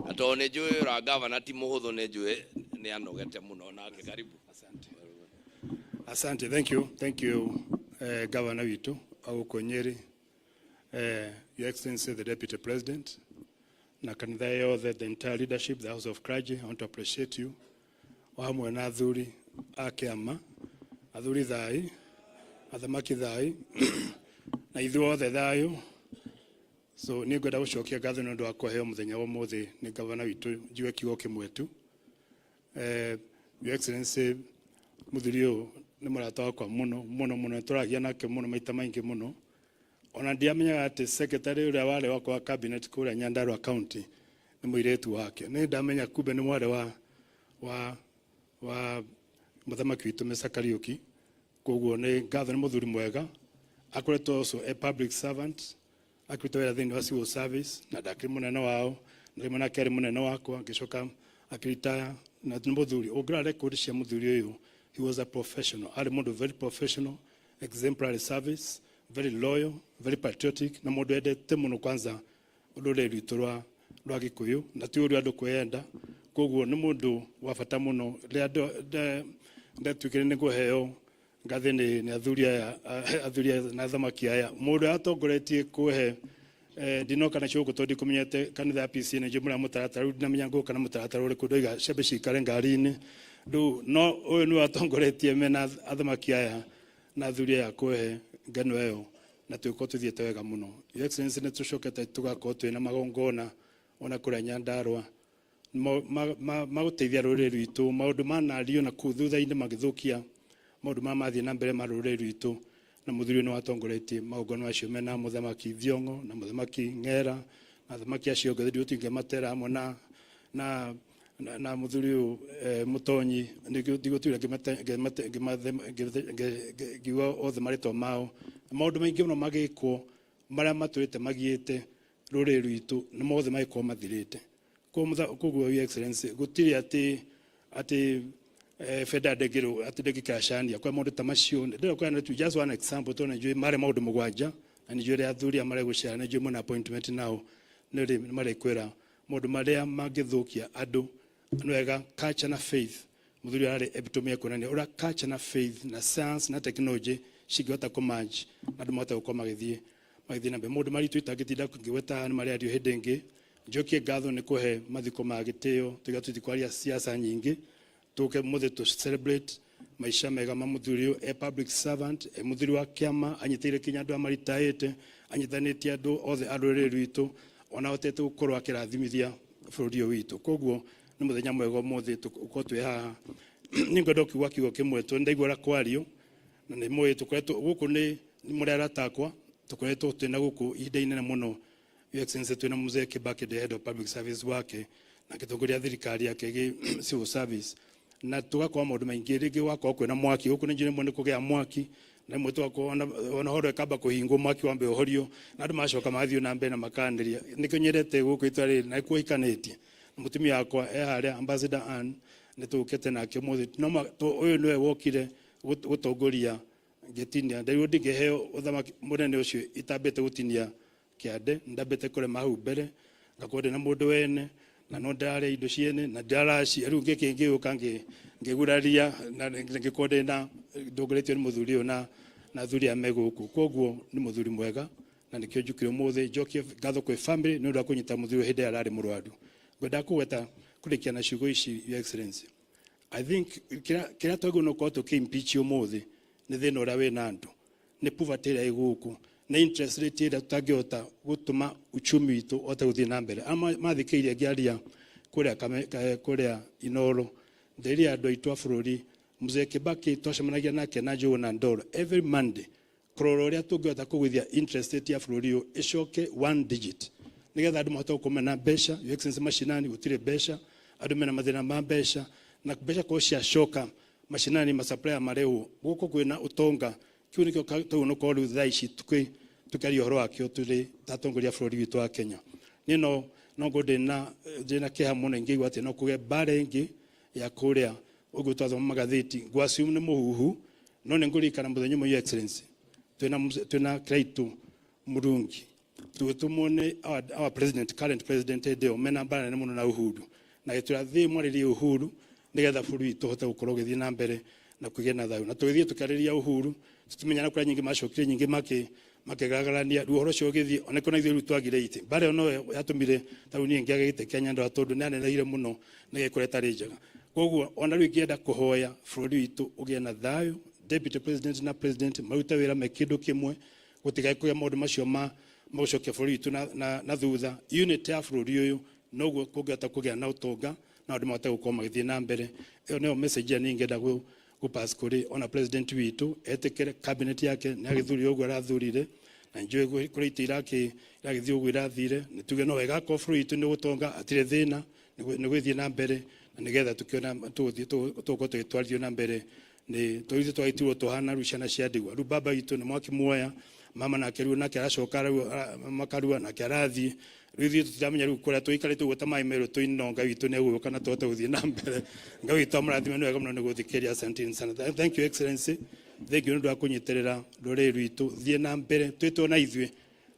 na tondũ nĩ njũĩ ũra gavana ti mũhũthũ, nĩ njũĩ nĩ anogete mũno nake. Karibu. Asante, thank you. Thank you, Governor witũ gũkũ Nyeri, Your Excellency the Deputy President, na kanitha yothe, the entire leadership, the House of Clergy, I want to appreciate you. O hamwe na athuri a kĩama, athuri thai, athamaki thai, na ithuothe thayũ. So nĩ ngwenda gũcokia ngatho nĩ ũndũ wa kũheo mũthenya wa ũmũthĩ nĩ gavana witũ njigue kiugo kĩmwe tu. Your Excellency, mũthuri ũyũ nĩ mũrata wakwa mũno mũno mũno, nĩ tũragia nake mũno maita maingĩ mũno. Ona ndiamenyaga atĩ secretary ũrĩa warĩ wakwa wa cabinet kũrĩa Nyandarua County nĩ mũirĩtu wake. Nĩ ndamenya kumbe nĩ mwarĩ wa mũthamaki witũ Mr. Kariuki. Koguo nĩ ngatho, nĩ mũthuri mwega, akoretwo also a public servant, akĩruta wĩra thĩinĩ wa civil service, na ndakĩrĩ mũnene wao, na rĩmwe nake arĩ mũnene wakwa, ngĩcoka akĩritaya. Na nĩ mũthuri ũngĩrora record cia mũthuri ũyũ, he was a professional, arĩ mũndũ very professional, exemplary service, very loyal, very patriotic, na mũndũ endete mũno kwanza rũrĩrĩ rwitũ rwa Gĩkũyũ, na ti ũrĩa andũ kwĩyenda. Koguo nĩ mũndũ wa bata mũno. Rĩrĩa Ndatuĩkire nĩ kũheo ngathĩ nĩ athuri aya, athuri aya na athamaki aya. Mũndũ atongoretie kũhe ndinoka na gũkũ tondũ ndikũmenyete kanitha ya PCEA nĩ njũĩ mũrĩa mũtaratara, rĩu ndinamenya ngũka na mũtaratara ũrĩkũ, ndoiga ciambe cikare ngari-inĩ. Rĩu no ũyũ nĩwe atongoretie mena athamaki aya na athuri aya kũhe ngano ĩyo, na tũgĩkorwo tũthiĩte wega mũno. Your Excellency, nĩ tũcokete tũgakorwo twĩna magongona ona kũrĩa Nyandarua magũteithia rũrĩrĩ rwitũ, maũndũ manario na kũu thutha-inĩ magĩthũkia maũndũ maya mathiĩ na mbere ma rũrĩrĩ rwitũ, na mũthuri ũyũ nĩ watongoretie magongona macio mena mũthamaki Thiong'o na mũthamaki Ng'era na athamaki acio angĩ, ndigũtinda ngĩmatera hamwe na mũthuri ũyũ Mũtonyi, ndigũtinda ngiuga othe marĩtwa mao. Maũndũ maingĩ mũno magĩkwo marĩa matũrĩte magiĩte rũrĩrĩ rwitũ nĩ mothe magĩkorwo mathirĩte. Koguo Your Excellency, gũtirĩ atĩ benda ndĩngĩrũ atĩ ndĩngĩkacania kwa maũndũ ta macio. Ndĩrenda kũheana tu just one example, tondũ nĩnjũĩ marĩ maũndũ 7, na nĩnjũĩ ũrĩa athuri aya maregũcera, nĩnjũĩ mwena appointment nao nĩ marĩkwĩra maũndũ marĩa mangĩthũkia andũ. Nĩ wega culture na faith, mũthuri ararĩ epitome ya kuonania ũrĩa culture na faith na science na technology cingĩhota kũmerge na andũ mahote gũkorwo magĩthiĩ na mbere. Maũndũ maritũ itangĩtinda ngĩgweta nĩ marĩa ario hĩndĩ ĩngĩ. Njokie ngatho nĩ kũhe mathiko ma gĩtĩo, tuga tũtikwaria siasa nyingĩ, tũke mũthĩ tũ celebrate maica mega ma mũthuri ũyũ, e public servant, e mũthuri wa kĩama, anyitĩire kinya andũ arĩa maritaĩte, anyitanĩtie andũ othe a rũrĩrĩ rwitũ, ona ahotete gũkorwo akĩrathimithia bũrũri ũyũ witũ. Koguo nĩ mũthenya mwega ũmũthĩ tũkorwo twĩ haha. Nĩ ngwenda kuuga kiugo kĩmwe tondũ ndaigua ũrĩa kwario, na nĩ mũĩ tũkoretwo gũkũ nĩ mũrĩ arata akwa, tũkoretwo twĩna gũkũ ihinda inene mũno. Your Excellency, twĩna Mzee Kibaki, the head of public service wake, na gĩtongoria thirikari yake gĩ civil service, na tũgakorwo maũndũ maingĩ. Rĩngĩ gwakorwo kwĩna mwaki gũkũ nĩ njũĩ rĩmwe nĩ kũgĩa mwaki, na rĩmwe tũgakorwo ona horo ĩkamba kũhingwo, mwaki wambe ũhorio, na andũ magacoka magathiĩ na mbere na makanĩria. Nĩkĩo nyendete gũkũ itũra rĩrĩ, na nĩkuo hikanĩtie na mũtumia wakwa e harĩa, Ambassador Ann, nĩ tũkĩte nake ũmũthĩ. No ũyũ nĩwe wokire gũtongoria ngĩtinia nderirwo ndingĩheo ũthamaki mũnene ũcio itambĩte gũtinia kĩande, ndambĩte kũrema hau mbere, ngakorwo ndĩna mũndũ wene na no ndĩrarĩa indo ciene na ndĩraracia. Rĩu ngĩkĩ ngĩũka ngĩguraria na ngĩkorwo ndĩna ndongoretio nĩ mũthuri ũyũ na athuri aya me gũkũ. Koguo nĩ mũthuri mwega, na nĩkĩo njũkire ũmũthĩ njokie ngatho kwĩ family nĩ ũndũ wa kũnyita mũthuri ũyũ hĩndĩ ĩrĩa ararĩ mũrwaru. Ngwenda kũgweta kũrĩkia na ciugo ici, Your Excellency. I think kĩrĩa twagĩrĩirwo nĩ gũkorwo tũkĩ-impeach ũmũthĩ nĩ thĩna ũrĩa wĩna andũ, nĩ poverty ĩrĩa ĩ gũkũ, nĩ interest rate ĩrĩa tũtangĩhota gũtũma uchumi witũ ũhote gũthiĩ na mbere. Arĩa mathikĩrĩirie ngĩaria kũrĩa Inooro, nderire andũ aitũ a bũrũri, Mzee Kibaki twacemanagia nake na Njũgũ na Ndoro every Monday kũrora ũrĩa tũngĩhota kũgũithia interest rate ya bũrũri ũyũ ĩcoke one digit, nĩgetha andũ mahote gũkorwo mena mbeca. Your Excellency, macinani gũtirĩ mbeca, andũ mena mathĩna ma mbeca, na mbeca korwo ciacoka macinani, masupplier marĩhwo, gũkũ kwĩna ũtonga. Kĩu nĩkĩo tũgũ nĩ korwo rĩu thaa ici tũkĩaria ũhoro wakĩo tũrĩ ta atongoria a bũrũri witũ wa Kenya. Niĩ no ngorwo ndĩna kĩeha mũno ingĩigua atĩ no kũgĩe mbara ĩngĩ ya kũrĩa ũguo twathoma magathĩti, ngũ assume nĩ mũhuhu, no nĩ ngũririkana mũthenya ũmwe, Your Excellency, twĩna Kiraitu Murungi tũgĩtũmwo nĩ our president, current president hĩndĩ ĩyo, mena mbara nene mũno na Uhuru, na gĩtwĩra thiĩ mwarĩrie Uhuru nĩgetha bũrũri witũ ũhote gũkorwo ũgĩthiĩ na mbere na kũgĩa na thayũ. Na tũgĩthiĩ tũkĩarĩria Uhuru, tũtimenyana kũrĩa nyingĩ macokire nyingĩ makĩgaragarania. Rĩu ũhoro ũcio ũgĩthiĩ ona kũna ithuĩ rĩu twagire itĩ. Mbara ĩyo noyo yatũmire ta rĩu niĩ ngĩage gĩtĩ kĩa Nyandarua, tondũ nĩ yanenehire mũno na ĩgĩkora ĩtarĩ njega. Koguo ona rĩu ingĩenda kũhoya bũrũri witũ ũgĩe na thayũ, deputy president na president marute wĩra me kĩndũ kĩmwe, gũtigae kũgĩa maũndũ macio ma magũcokia bũrũri witũ na thutha. Unity ya bũrũri ũyũ noguo kũngĩhota kũgĩa na ũtonga na andũ mahote gũkorwo magĩthiĩ na mbere. Ĩyo nĩyo message ĩrĩa niĩ ingĩenda gũpass kũrĩ ona president witũ, etĩkĩre cabinet yake nĩ agĩthurire ũguo arathurire, na njũĩ kũrĩ itĩ iragĩthiĩ ũguo irathire. Nĩ tuge no wega akorwo bũrũri witũ nĩ gũtonga, hatirĩ thĩna, nĩ gũthiĩ na mbere, na nĩgetha tũkĩona tũgũthiĩ tũgũkorwo tũgĩtwarithio na mbere nĩ tondũ ithuĩ twagĩtirwo tũhana rĩu ciana cia ndigwa. Rĩu baba witũ nĩ mwaki muoya, mama nake rĩu nake aracoka rĩu makarua nake arathiĩ. Rĩu ithuĩ tũtiramenya rĩu kũrĩa tũikarĩte ũguo ta maĩ merũ tũinno. Ngai witũ nĩ egũgĩũka na tũhote gũthiĩ na mbere. Ngai witũ amũrathime. Nĩ wega mũno nĩ gũthikĩrĩria. Asanteni sana. Thank you, Excellency, thank you nĩ ũndũ wa kũnyitĩrĩra rũrĩrĩ rwitũ. Thiĩ na mbere, twĩtwo na ithuĩ,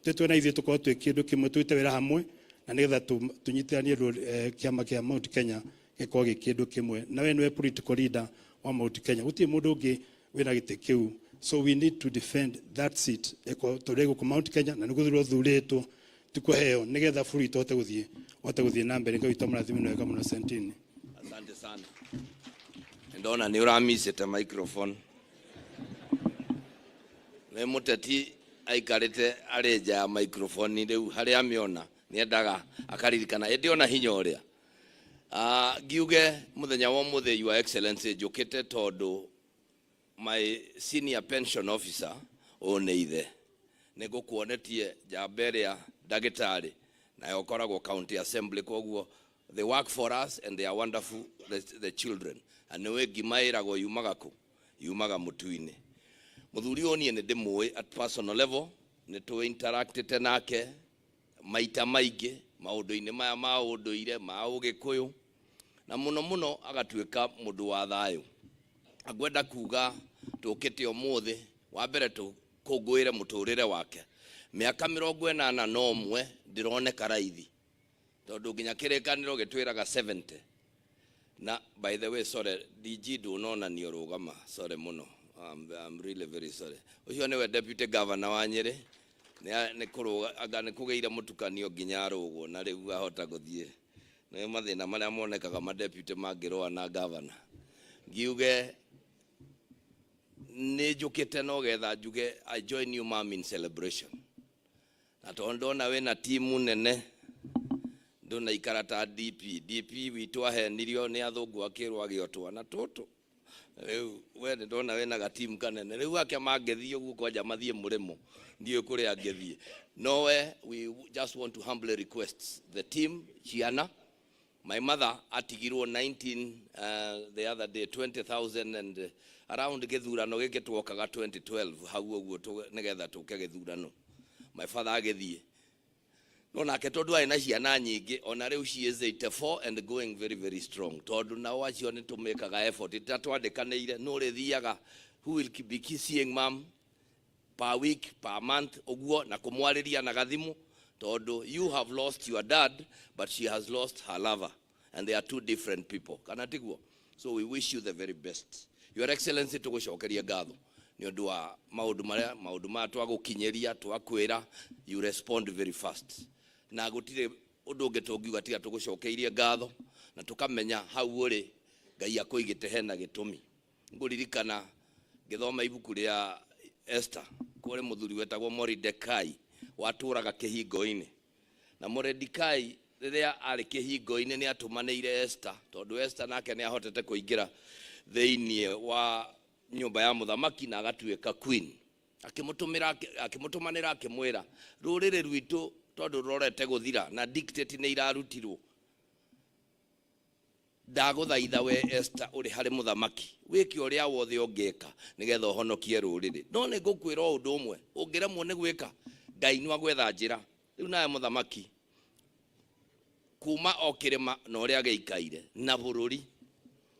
twĩtwo na ithuĩ tũkorwo twĩ kĩndũ kĩmwe, tũrute wĩra hamwe, na nĩgetha tũnyitithanie kĩama kĩa Mount Kenya gĩkorwo gĩ kĩndũ kĩmwe. Na we nĩwe political leader. wa Mount Kenya. Gũtirĩ mũndũ ũngĩ wĩna gĩtĩ kĩu, so we need to defend that seat tondũ gũkũ Mount Kenya na nĩ gũthurwo thurĩtwo, ti kũheo, nĩgetha bũrũri witũ ũhote gũthiĩ na mbere. Ngai witũ amũrathime na wega mũno. Sentini. Asante sana. Ndona nĩ ũramicĩte microphone. Nĩ mũteti aikarĩte arĩ nja ya microphone, rĩu harĩa amĩona nĩendaga akaririkana ĩndĩ ona hinya ũrĩa. Ngiuge mũthenya wa ũmũthĩ, Your Excellency, njũkĩte tondũ my senior pension officer ũyũ nĩ ithe nĩ ngũkuonetie njamba ĩrĩa ndagĩtarĩ nayo ũkoragwo county assembly, koguo they work for us and they are wonderful, the children, and nĩwe ngima ĩragwo yumaga kũ yumaga mũtu-inĩ. Mũthuri ũyũ niĩ nĩ ndĩmũĩ at personal level, nĩ tũ interactĩte nake maita maingĩ maũndũ-inĩ maya ma ũndũire ma ũgĩkũyũ, na mũno mũno agatuĩka mũndũ wa thayũ. Angwenda kuga tũkĩte ũmũthĩ wa mbere tũkũngũĩre mũtũrĩre wake, mĩaka 81 ndĩroneka raithi, tondũ nginya kĩrĩkanĩro gĩtwĩraga 70. Na by the way, sorry, DG, ndũnonanio rũgama, sorry mũno. I'm really very sorry. Ũcio nĩwe deputy governor wa Nyĩrĩ, nĩ kũrũga anga nĩ kũgĩire mũtukanio nginya arũgwo, na rĩu ahota gũthiĩ nĩ mathĩna marĩa monekaga madeputy mangĩrũa na governor. Ngiuge nĩ njũkĩte no getha njuge I join you, ma'am, in celebration, na tondũ ndona wĩna timu nene, ndũnaikara ta DP. DP witũ ahenirio nĩ athũngũ akĩrwo agĩo twana tũtũ. Rĩu we nĩ ndona wĩna gatimu kanene, rĩu ake mangĩthiĩ ũguo kwanja mathiĩ mũrĩmo, ndiũĩ kũrĩa angĩthiĩ. No we just want to humbly request the team, ciana. My mother atigirwo 19 the other day 20,000 and around gĩthurano gĩkĩ twokaga 2012 hau ũguo, nĩgetha tũke gĩthurano, my father agĩthiĩ, no nake tondũ arĩ na ciana nyingĩ, ona rĩu she is 84 and going very very strong, tondũ nao acio nĩ tũmĩkaga effort ta twandĩkanĩire no rĩthiaga, who will be seeing mom per week, per month ũguo, na kũmwarĩria na gathimu, tondũ you have lost your dad but she has lost her lover and they are two different people, kana tiguo? So we wish you the very best, Your Excellency. Tũgũcokeria ngatho nĩ ũndũ wa maũndũ marĩa, maũndũ maya twagũkinyĩria, twakwĩra, you respond very fast, na gũtirĩ ũndũ ũngĩ tũngiuga tiga tũgũcokeirie ngatho, na tũkamenya hau ũrĩ Ngai akũigĩte hena gĩtũmi. Ngũririkana ngĩthoma ibuku rĩa Esther, kũrĩ mũthuri wetagwo Moridekai watũraga kĩhingo-inĩ, na Moridekai rĩrĩa arĩ kĩhingo-inĩ nĩ atũmanĩire Esther, tondũ Esther nake nĩ ahotete kũingĩra thĩinĩ wa nyũmba ya mũthamaki na agatuĩka queen. Akĩmũtũmĩra, akĩmũtũmanĩra, akĩmwĩra rũrĩrĩ rwitũ tondũ rũrorete gũthira na dictate nĩ irarutirwo, ndagũthaitha we Esther ũrĩ harĩ mũthamaki wĩke ũrĩa wothe ũngĩka nĩgetha ũhonokie rũrĩrĩ, no nĩ ngũkwĩra o ũndũ ũmwe, ũngĩremwo nĩ gwĩka, Ngai nĩ agwetha njĩra. Rĩu nawe mũthamaki kuma o kĩrĩma na ũrĩa gĩikaire na bũrũri,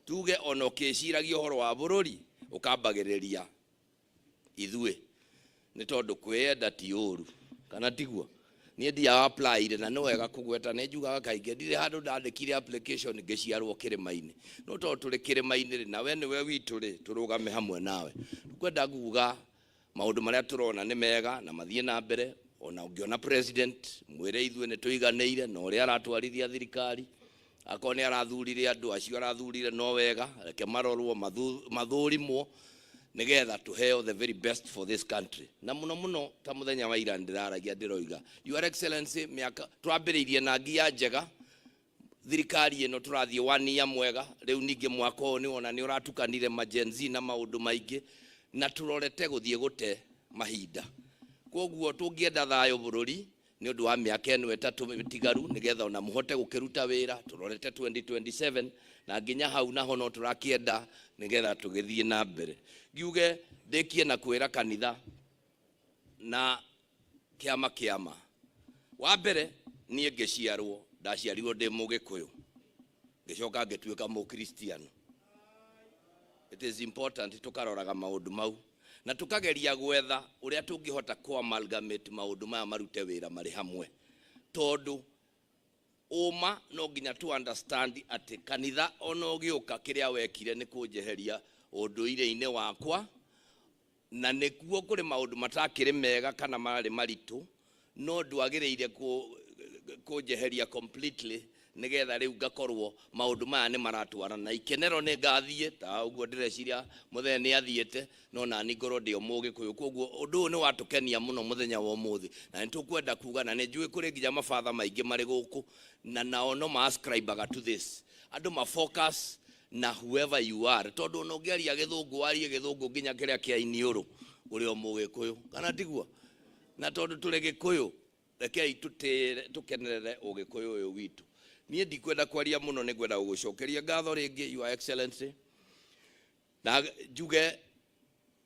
tuge ona ũkĩciragia ũhoro wa bũrũri ũkambagĩrĩria ithuĩ, nĩ tondũ kwĩyenda ti ũru, kana tiguo? Niĩ ndiaga apply, na nĩ wega kũgweta, nĩ njugaga kaingĩ ndirĩ handũ ndandĩkire application ngĩciarwo kĩrĩma-inĩ, no tondũ tũrĩ kĩrĩma-inĩ rĩ, na we nĩwe witũ rĩ, tũrũgame hamwe nawe. Kwenda kuga maũndũ marĩa tũrona nĩ mega na mathiĩ na mbere. Ona ũngĩona president, mwĩre ithuĩ nĩ tũiganĩire na ũrĩa aratwarithia thirikari. Akorwo nĩ arathurire andũ acio arathurire no wega, reke marorwo, mathũrimwo nigetha tuheo the very best for this country. Na muno muno ta muthenya wa ira ndĩraragia, ndĩroiga, Your Excellency, mĩaka twambĩrĩirie na ngia njega thirikari ĩno, tũrathiĩ one year mwega rĩu. Ningĩ mwaka ũyũ nĩ wona nĩ ũratukanire ma Gen Z na maũndũ maingĩ, na tũrorete gũthiĩ gũte mahinda, koguo tũngĩenda thayũ bũrũri nĩ ũndũ wa mĩaka ĩno 3 mĩtigaru, nĩgetha ona mũhote gũkĩruta wĩra tũrorete 2027, na nginya hau naho no tũrakĩenda nĩgetha tũgĩthiĩ na mbere. Ngiuge ndĩkie na kwĩra kanitha na kĩama kĩama wa mbere, niĩ ngĩciarwo ndaciarirwo ndĩ Mũgĩkũyũ, ngĩcoka ngĩtuĩka Mũkristiano. It is important tũkaroraga maũndũ mau na tũkageria gwetha ũrĩa tũngĩhota kũ amalgamate maũndũ maya marute wĩra marĩ hamwe, tondũ ũma no nginya tu understand atĩ kanitha ona ũgĩũka kĩrĩa wekire nĩ kũnjeheria. Ũndũire-inĩ wakwa, na nĩkuo kũrĩ maũndũ matakĩrĩ mega kana marĩ maritũ, no ndwagĩrĩire kũnjeheria completely, nĩgetha rĩu ngakorwo maũndũ maya nĩ maratwarana. Na ikenero nĩ ngathiĩ ta ũguo ndĩreciria mũthee nĩ athiĩte, no nani ngorwo ndĩ o Mũgĩkũyũ. Koguo ũndũ ũyũ nĩ watũkenia mũno mũthenya wa ũmũthĩ, na nĩ tũkwenda kuga, na nĩ njũĩ kũrĩ nginya mabatha maingĩ marĩ gũkũ, na nao no ma-ascribe-aga to this. Andũ ma focus na whoever you are, tondũ ona ũngĩaria gĩthũngũ, warie gĩthũngũ nginya kĩrĩa kĩa iniũrũ, ũrĩ o Mũgĩkũyũ, kana tiguo? Na tondũ tũrĩ Gĩkũyũ, rekei tũtĩre tũkenerere ũgĩkũyũ ũyũ witũ. Niĩ ndikwenda kwaria mũno, nĩ ngwenda gũgũcokeria ngatho rĩngĩ, Your Excellency, na njuge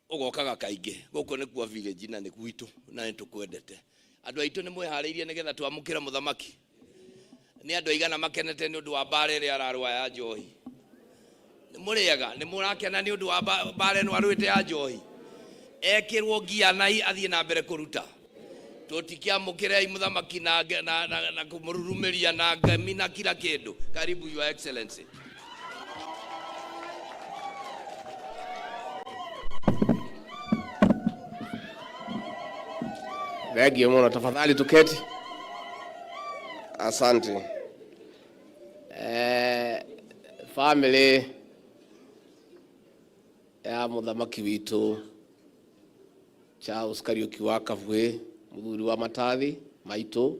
ũgokaga kaingĩ gũkũ nĩkuo village na nĩ gwitũ, na nĩ tũkwendete. Andũ aitũ nĩ mwĩharĩirie nĩgetha twamũkĩre mũthamaki? Nĩ andũ aigana makenete nĩ ũndũ wa mbara ĩrĩa ararũa ya njohi? Nĩ mũrĩega? Nĩ mũrakena nĩ ũndũ wa mbara ĩno arũĩte ya njohi? Ekĩrwo ngia na athiĩ na mbere kũruta. Tũtikĩamũkĩrei mũthamaki na kũmũrurumĩria na ngemi na kila kĩndũ. Karibu, Your Excellency. Thank you muno. Tafadhali tuketi. Asante. Family ya muthamaki witu Charles Kariuki wa Kabuĩ, muthuri wa Matathi maitu,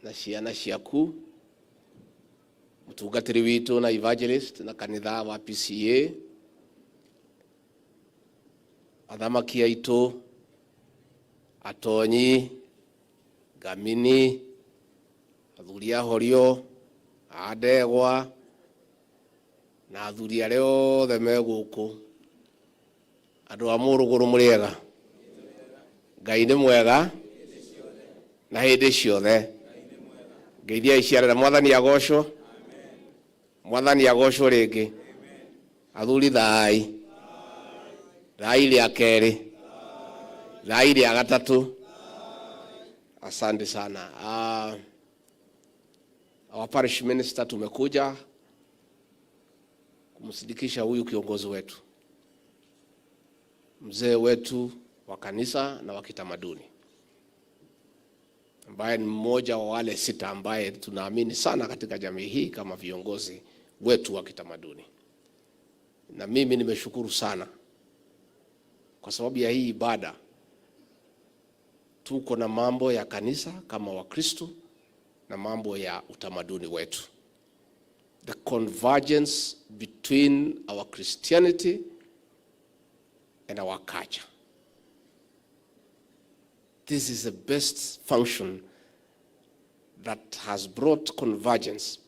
na ciana ciaku, mutungatiri witu na evangelist na kanitha wa PCA, athamaki aitu, atonyi, ngamini, athuri a horio, a ndegwa, na athuri arĩa othe me gũkũ, andũ a Mũrũgũrũ, mũrĩega? Ngai nĩ mwega na hĩndĩ ciothe. Ngeithia iciarĩra. Mwathani agocwo. Mwathani agocwo rĩngĩ. Athuri, thai thai rĩa kerĩ, thai rĩa gatatũ. Asante sana. Our parish minister, tumekuja kumsindikisha huyu kiongozi wetu, mzee wetu wa kanisa na wa kitamaduni, ambaye ni mmoja wa wale sita ambaye tunaamini sana katika jamii hii kama viongozi wetu wa kitamaduni. Na mimi nimeshukuru sana kwa sababu ya hii ibada. Tuko na mambo ya kanisa kama Wakristo na mambo ya utamaduni wetu. The convergence between our Christianity and our culture. This is the best function that has brought convergence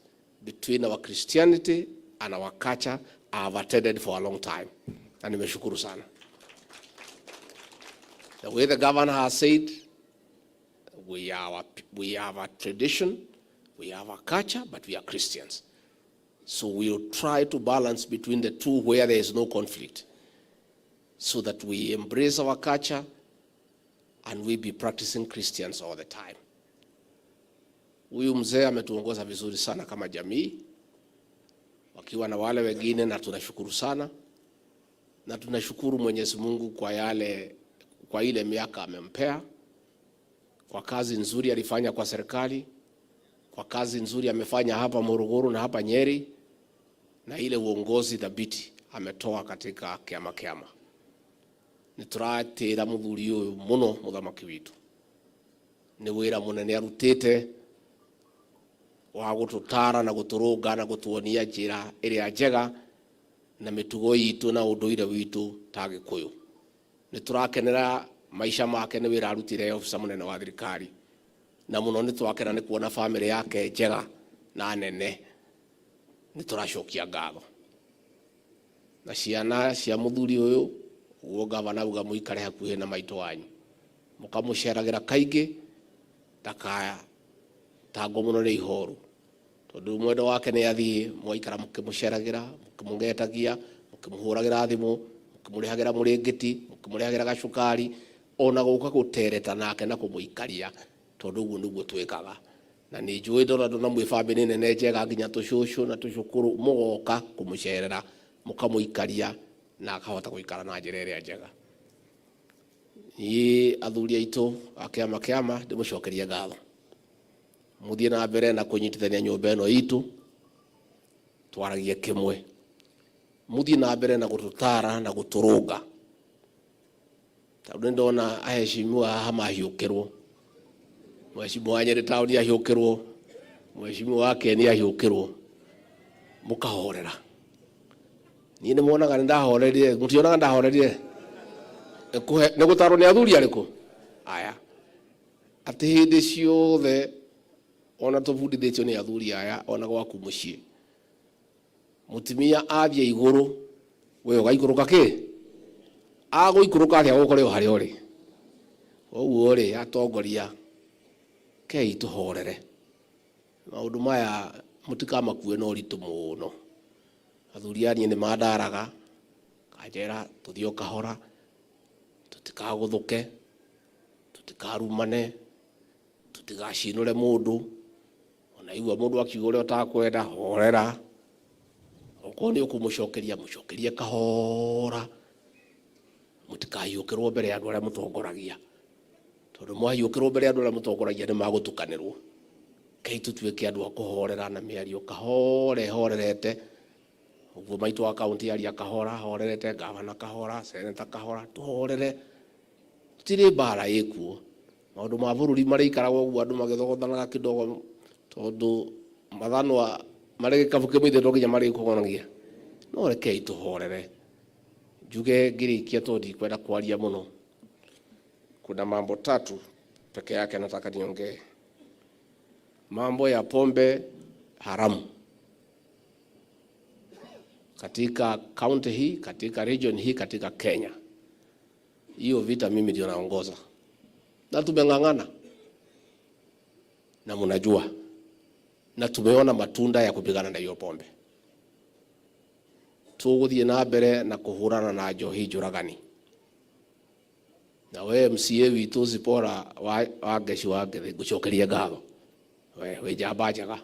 between our Christianity and our culture I have attended for a long time. Na nimeshukuru sana. The way the governor has said, we have a tradition, we have a culture, but we are Christians. So we'll try to balance between the two where there is no conflict, so that we embrace our culture and we be practicing Christians all the time. Huyu mzee ametuongoza vizuri sana kama jamii, wakiwa na wale wengine, na tunashukuru sana, na tunashukuru Mwenyezi Mungu kwa ile miaka amempea, kwa kazi nzuri alifanya kwa serikali, kwa kazi nzuri amefanya hapa Morogoro na hapa Nyeri, na ile uongozi thabiti ametoa katika kiama kiama. Nĩ tũratĩra mũthuri ũyũ mũno, mũthamaki witũ. Nĩ wĩra mũnene arutĩte wa gũtũtara na gũtũrũnga na gũtuonia njĩra ĩrĩa njega na mĩtugo itũ na ũndũire witũ ta Gĩkũyũ. Nĩ tũrakenera maica make, nĩ wĩra arutire ofisa mũnene wa thirikari, na mũno nĩ twakena nĩ kuona famĩlĩ yake njega na nene. Nĩ tũracokia ngatho na ciana cia mũthuri ũyũ. Ũguo gavana auga, mũikare hakuhĩ na maitũ wanyu, mũkamũceragĩra kaingĩ, ndakatangwo mũno nĩ ihoru, tondũ mwendo wake nĩ athiĩ. Mwaikara mũkĩmũceragĩra, mũkĩmũgetagia, mũkĩmũhũragĩra thimũ, mũkĩmũrĩhagĩra mũrĩngĩti, mũkĩmũrehagĩra gacukari, ona gũka gũtereta nake na kũmũikaria, tondũ ũguo nĩguo twĩkaga. Na nĩ njũĩ ndona ndona mwĩ bamĩrĩ nene njega, nginya tũcũcũ na tũcũkũrũ mũgoka kũmũcerera. Mũkamũikaria na akahota gũikara na njĩra ĩrĩa njega. Niĩ athuri aitũ a kĩama kĩama ndĩmũcokerie ngatho, mũthiĩ na mbere na kũnyitithania nyũmba ĩno itũ, twaragie kĩmwe, mũthiĩ na mbere na gũtũtara na gũtũrũnga, tondũ nĩ ndona aheshimiwa haha mahiũkĩrwo. Mheshimiwa wa Nyeri Town ahiũkĩrwo, mheshimiwa wa Kieni ahiũkĩrwo, mũkahorera. Niĩ nĩ muonaga nĩ ndahorerire, mũtionaga ndahorerire? Nĩ gũtarwo nĩ athuri arĩkũ aya atĩ hĩndĩ ciothe ona tũbundithĩtio nĩ athuri aya, ona gwaku mũciĩ mũtumia athiĩ igũrũ, we ũgaikũrũka kĩ agũikũrũka atĩa gũkore o harĩa ũrĩ. Koguo rĩ, atongoria, kei tũhorere maũndũ maya, mũtikamakue na ũritũ mũno. Athuri a niĩ nĩ mandaraga kanjera tũthiĩ o kahora, tũtikagũthũke, tũtikarumane, tũtigacinũre mũndũ. Ona igua mũndũ akiuga ũrĩa ũtakwenda, horera. Okorwo nĩ ũkũmũcokeria, mũcokerie kahora. Mũtikahiũkĩrwo mbere ya andũ arĩa mũtongoragia, tondũ mwahiũkĩrwo mbere ya andũ arĩa mũtongoragia nĩ magũtukanĩrwo. Kei tũtuĩke andũ a kũhorera na mĩario kahora ĩhorerete ũguo. Maitũ wa kaunti aria kahora horerete, gavana kahora, seneta kahora, tũhorere, tũtirĩ mbara ĩkuo. Maũndũ ma bũrũri marĩikaraga ũguo andũ magĩthogothanaga kidogo, tondũ mathanwa marĩ gĩkabu kĩmwe ithe to nginya marĩkũgonagia. No rekei tũhorere. Njuge ngĩrĩkia, tondũ ndikwenda kwaria mũno, kuna mambo tatu peke yake nataka niongee. Mambo ya pombe haramu katika kaunti hii, katika region hii, katika Kenya. Hiyo vita mimi ndio naongoza na tumeng'ang'ana na mnajua, na tumeona matunda ya kupigana na hiyo pombe. Tũgũthiĩ na mbere na kũhũrana na njohi njũragani. Na we MCA witũ Zipora wa Ngeci wa Ngethi, ngũcokerie ngatho. We wĩ njamba njega,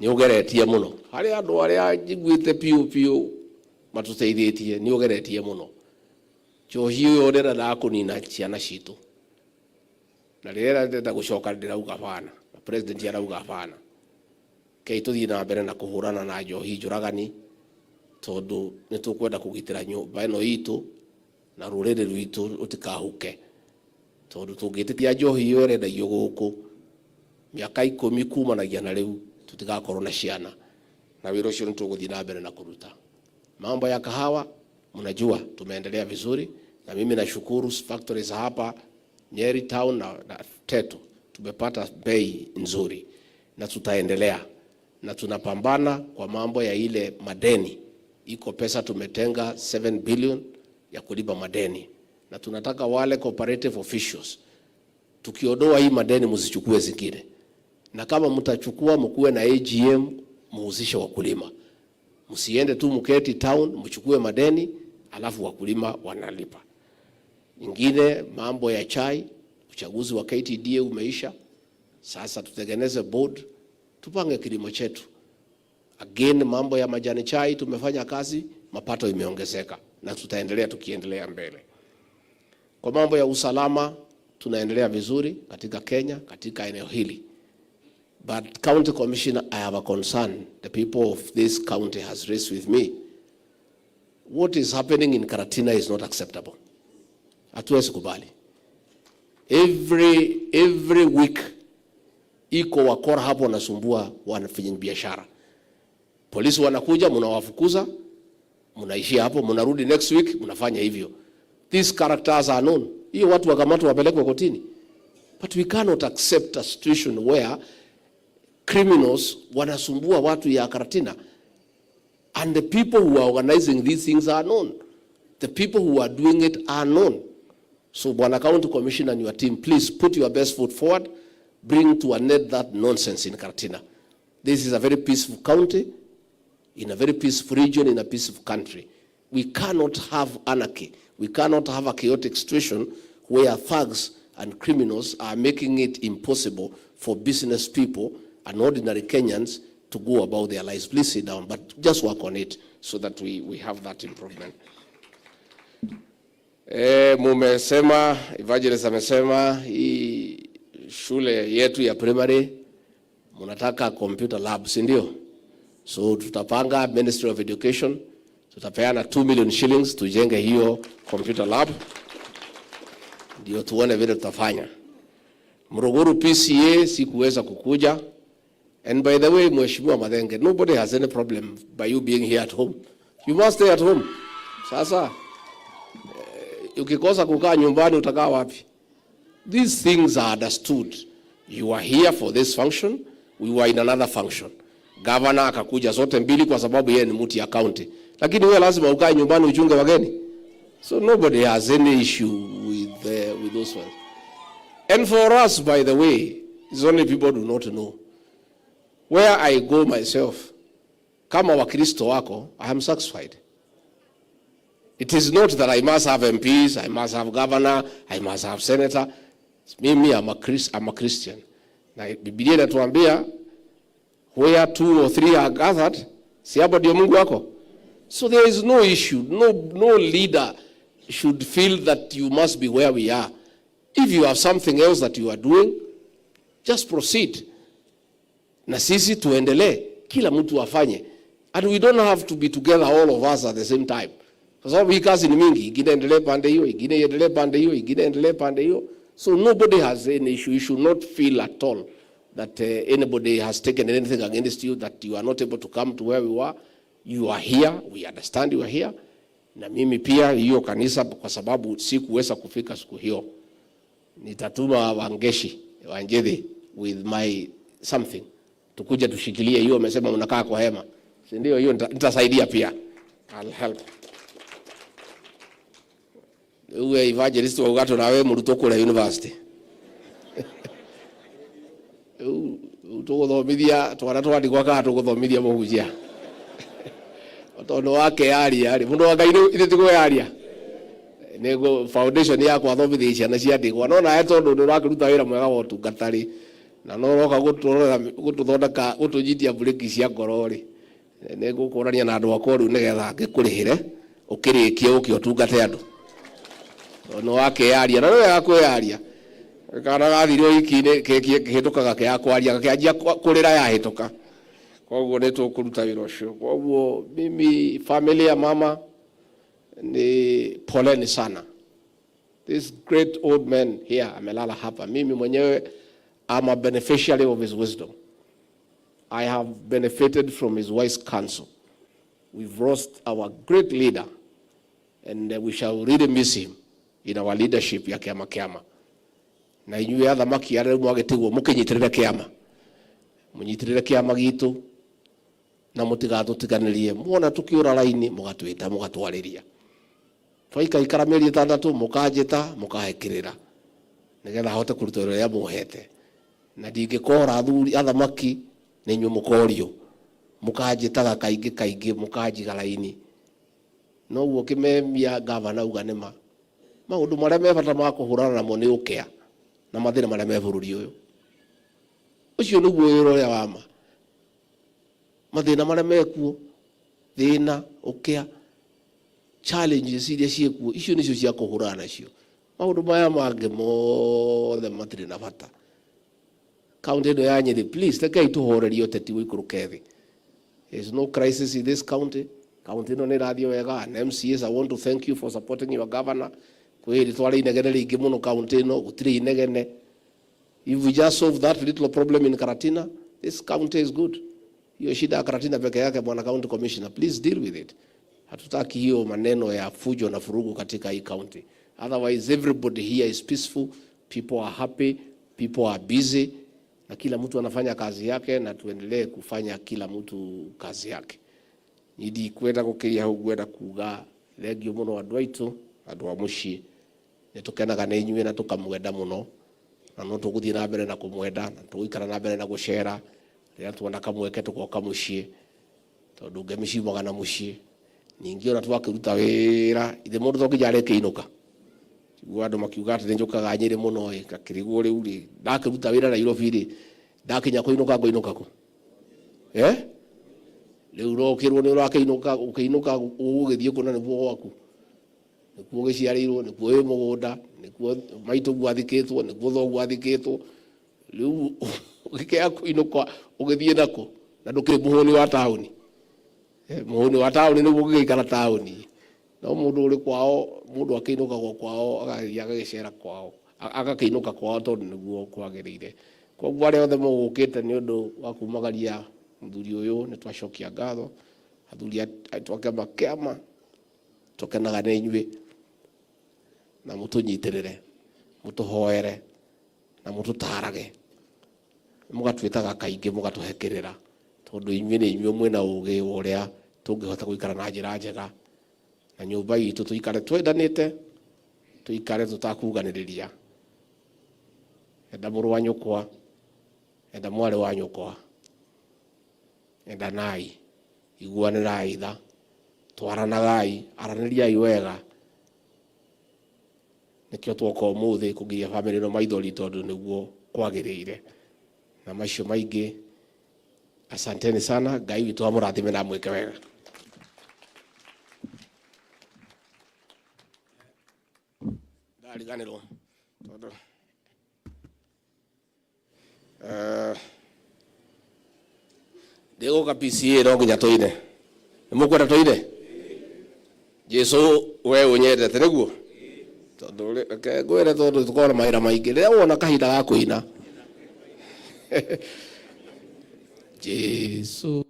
nĩ ũgeretie mũno harĩ andũ arĩa njiguĩte piũ piũ matũteithĩtie, nĩ ũgeretie mũno. Njohi ũyũ ndĩrendaga kũnina ciana citũ, na rĩrĩa ndĩrenda gũcoka ndĩrauga bana, na president arauga bana. Kei tũthiĩ na mbere na kũhũrana na njohi njũragani, tondũ nĩ tũkwenda kũgitĩra nyũmba ĩno itũ na rũrĩrĩ rwitũ rũtikahuke, tondũ tũngĩtĩkia njohi ĩyo ĩrendagio gũkũ, mĩaka 10 kumanagia na rĩu tũtigakorwo na ciana, na wĩra ũcio nĩ tũgũthiĩ na mbere na kũruta. Mambo ya kahawa, mnajua tumeendelea vizuri, na mimi nashukuru factories hapa Nyeri town na Tetu, tumepata bei nzuri na tutaendelea na tunapambana kwa mambo ya ile madeni. Iko pesa tumetenga 7 billion ya kulipa madeni, na tunataka wale cooperative officials, tukiondoa hii madeni msichukue zingine, na kama mtachukua mkuwe na AGM, muhusishe wakulima. Msiende tu mketi town mchukue madeni alafu wakulima wanalipa. Ingine, mambo ya chai, uchaguzi wa KTDA umeisha. Sasa tutengeneze board, tupange kilimo chetu. Again, mambo ya majani chai tumefanya kazi, mapato imeongezeka na tutaendelea tukiendelea mbele. Kwa mambo ya usalama tunaendelea vizuri katika Kenya, katika eneo hili. But County Commissioner, I have a concern. The people of this county has raised with me. What is happening in Karatina is not acceptable. Hatuwezi kubali. Every week iko wakora hapo wanasumbua wanafanya biashara. Polisi wanakuja, mnawafukuza, mnaishia hapo, mnarudi next week, mnafanya hivyo. These characters are known. Hiyo watu wakamatwa wapelekwe kotini. But we cannot accept a situation where criminals wanasumbua watu ya Karatina, and the people who are organizing these things are known. The people who are doing it are known. So Bwana County Commissioner and your team, please put your best foot forward, bring to an end that nonsense in Karatina. This is a very peaceful county, in a very peaceful region, in a peaceful country. We cannot have anarchy. We cannot have a chaotic situation where thugs and criminals are making it impossible for business people and ordinary Kenyans to go about their lives. Please sit down, but just work on it so that we have that improvement. Mumesema, evangelist amesema hii shule yetu ya primary mnataka computer lab, si ndio? So tutapanga Ministry of Education, tutapeana 2 million shillings tujenge hiyo computer lab, ndio tuone vile tutafanya. Muruguru PCEA sikuweza kukuja. And by the way, Mheshimiwa Mathenge, nobody has any problem by you being here at home. You must stay at home. Sasa ukikosa kukaa nyumbani utakaa wapi? These things are understood. You are here for this function, we were in another function. Governor akakuja zote mbili kwa sababu yeye ni mtu ya county. Lakini wewe lazima ukae nyumbani uchunge wageni. So nobody has any issue with those ones. And for us, by the way, it's only people do not know. Where I go myself, kama Wakristo wako, I am satisfied. It is not that I must have MPs, I must have governor, I must have senator. Mimi I'm a Christian. Na Biblia inatuambia where two or three are gathered, si hapo ndio Mungu wako? So there is no issue. No leader should feel that you must be where we are. If you have something else that you are doing, just proceed. Na sisi tuendelee, kila mtu afanye. And we don't have to be together, all of us, at the same time. Kwa sababu hii kazi ni mingi, ingine endelee pande hiyo, ingine iendelee pande hiyo, ingine endelee pande hiyo. So nobody has any issue. You should not feel at all that anybody has taken anything against you, that you are not able to come to where we were. You are here, we understand you are here. Na mimi pia hiyo kanisa, kwa sababu sikuweza kufika siku hiyo, nitatuma Wangeshi Wanjethi with my something, tukuja tushikilie hiyo. Amesema mnakaa kwa hema, si ndio? Hiyo nitasaidia pia, I'll help. Uwe evangelist wauga nawe mũrutwo kũrĩa university. Rĩu tũgũthomithia twana twandigwa kana tũgũthomithia mũhunjia tondũ wake yaria rĩ, mũndũ wa Ngai ithe ti kwĩyaria nĩguo foundation yakwa thomithia ciana cia ndigwa, no nawe tondũ nĩ ũrakĩruta wĩra mwega wa ũtungata rĩ, na no ũroka gũtũrorera, gũtũthondeka, gũtũnyitia breki cia ngoro rĩ, nĩ ngũkũrania na andũ akwa rĩu nĩgetha ngĩkũrĩhĩre ũkĩrĩkie ũke ũtungate andũ tondũ nĩ wakĩyaria na nĩ wega kwĩyaria. Kana gathire ũhiki-inĩ kĩhĩtũkaga kĩa kwaria gakĩanjia kũrĩra yahĩtũka. Koguo nĩ tũkũruta wĩra ũcio. Koguo mimi, family ya mama ni poleni sana. This great old man here amelala hapa, mimi mwenyewe I'm a beneficiary of his wisdom. I have benefited from his wise counsel. We've lost our great leader and we shall really miss him in our leadership ya kiama kiama. Na inyuĩ athamaki arĩa rĩu mwagĩtigwo mũkĩnyitĩrĩre kĩama, mũnyitĩrĩre kĩama gitũ na mũtigatũtiganĩrie. Muona tũkĩũra raini, mũgatwĩta, mũgatwarĩria. Twaikaikara mĩeri 6, mũkanjĩta, mũkahe kĩrĩra nĩgetha hote kũruta wĩra ũrĩa mũhete. Na ndingĩkora athuri athamaki, nĩ inyuĩ mũkorio, mũkanjĩtaga kaingĩ kaingĩ, mũkanjiga raini. Noguo kĩmemia gavana uga nĩma maũndũ marĩa me bata ma kũhũrana namo nĩ ũkĩa na mathĩna marĩa me bũrũri ũyũ. Ũcio nĩguo wĩra ũrĩa wa ma. Mathĩna marĩa mekuo, thĩna, ũkĩa, challenges iria ciĩkuo, icio nĩcio cia kũhũrana nacio. Maũndũ maya mangĩ mothe matirĩ na bata. Kaunti ĩno ya Nyĩrĩ, please, rekei tũhorerie ũteti ũikũrũke thĩ. There is no crisis in this county. Kaunti ĩno nĩ ĩrathiĩ wega. And MCAs, I want to thank you for supporting your governor. Kwĩ hĩndĩ twarĩ inegene rĩingĩ mũno kaunti ĩno, gũtirĩ inegene. If we just solve that little problem in Karatina, this county is good. Hiyo shida ya Karatina peke yake, bwana county commissioner, please deal with it. Hatutaki hiyo maneno ya fujo na furugu katika hii county. Otherwise everybody here is peaceful, people are happy, people are busy, na kila mtu anafanya kazi yake, na tuendelee kufanya kila mtu kazi yake. Niĩ ndikwenda gũkĩria hau, ngwenda kuga thengio mũno andũ aitũ, andũ a mũciĩ. Nĩ tũkenaga nĩ inyuĩ na tũkamwenda mũno, na no tũgũthiĩ na mbere na kũmwenda na tũgũikara na mbere na gũcera rĩrĩa tuona kamweke tũgoka mũciĩ, tondũ ngemi ciumaga na mũciĩ. Ningĩ ona twakĩruta wĩra ithe mũndũ to nginya arĩkĩinũka. Tiguo andũ makiuga atĩ nĩ njũkaga Nyĩrĩ mũno ĩ, ngakĩrigwo rĩu rĩ, ndakĩruta wĩra Nairobi rĩ, ndakinya kũinũka ngũinũka kũ? Rĩu ũrokĩrwo nĩ ũrakĩinũka ũkĩinũka ũgũgĩthiĩ kũ na nĩkuo gwaku, nĩkuo gĩciarĩirwo, nĩkuo wĩ mũgũnda, nĩkuo maitũguo athikĩtwo, nĩkuo thoguo athikĩtwo. Rĩu ũgĩkĩaga kũinũka ũgĩthiĩ nakũ na ndũkĩrĩ mũhũni wa taũni. Mũhũni wa taũni nĩguo ũngĩgĩikara taũni, no mũndũ ũrĩ kwao, mũndũ akĩinũkagwo kwao agathiĩ agagĩcera kwao, agakĩinũka kwao tondũ nĩguo kwagĩrĩire. Koguo arĩa othe mũgũkĩte nĩ ũndũ wa kumagaria mũthuri ũyũ, nĩ twacokia ngatho. Athuri aitũ a kĩama kĩama, tũkenaga nĩ inyuĩ, na mũtũnyitĩrĩre, mũtũhoere, na mũtũtarage, mũgatwĩtaga kaingĩ mũgatũhe kĩrĩra, tondũ inyuĩ nĩ inyuĩ mwĩna ũgĩ wa ũrĩa tũngĩhota gũikara na njĩra njega, na nyũmba itũ tũikare twendanĩte, tũikare tũtakuganĩrĩria. Enda mũrũ wa nyũkwa, enda mwarĩ wa nyũkwa, endanai, iguanĩrai tha, twaranagai, aranĩriai wega. Nĩkĩo twoka ũmũthĩ kũgiria bamĩrĩ ĩno maithori, tondũ nĩguo kwagĩrĩire. Na macio maingĩ, asanteni sana. Ngai witũ amũrathime na amwĩke wega. Ndariganĩrwo tondũ ndĩgũka PCA no nginya tũine. Nĩ mũkwenda tũine Jesu we ũnyendete nĩguo? Tondũ reke ngwĩre, tondũ tũkoragwo na mawĩra maingĩ, rĩrĩa wona kahinda ga kũina Jesu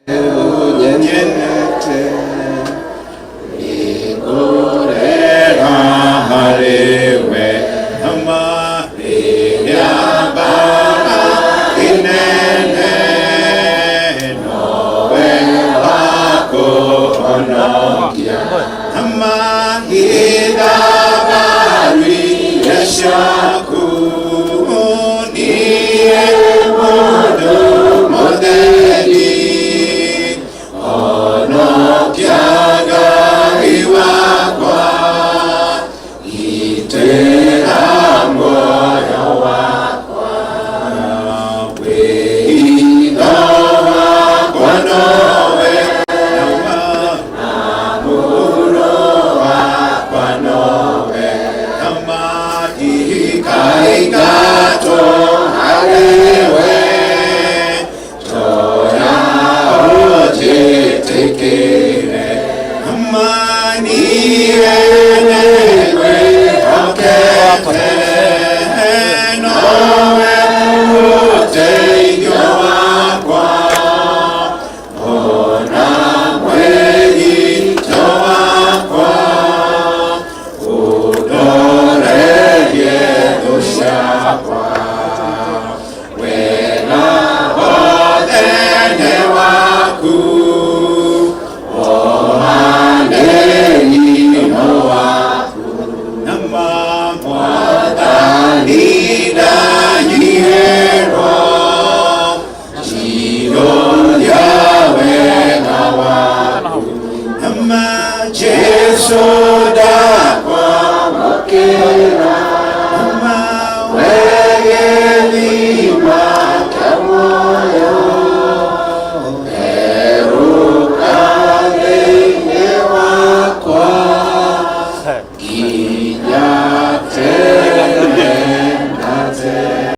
ũnyendete nĩngũrera harĩ we ama rĩrĩa mbara inene nowe wakũhonokia amahinda mbaruire ciaku niĩ mũndũ mũtheri honokia Ngai wakwa gitĩra muoyo wakwa wĩitho wakwa nowe na mũhuro wakwa nowe ndikaingatwo harĩwe toya ũnjĩtĩkĩre niĩ nĩngwĩhokete nowe ũteithio wakwa ona mwĩgito wakwa ũndorerie thũ ciakwa wega wothe nĩ waku wohanĩri no waku na mwathani ndanyihĩrwo njiyũria wega waku nama Jesu.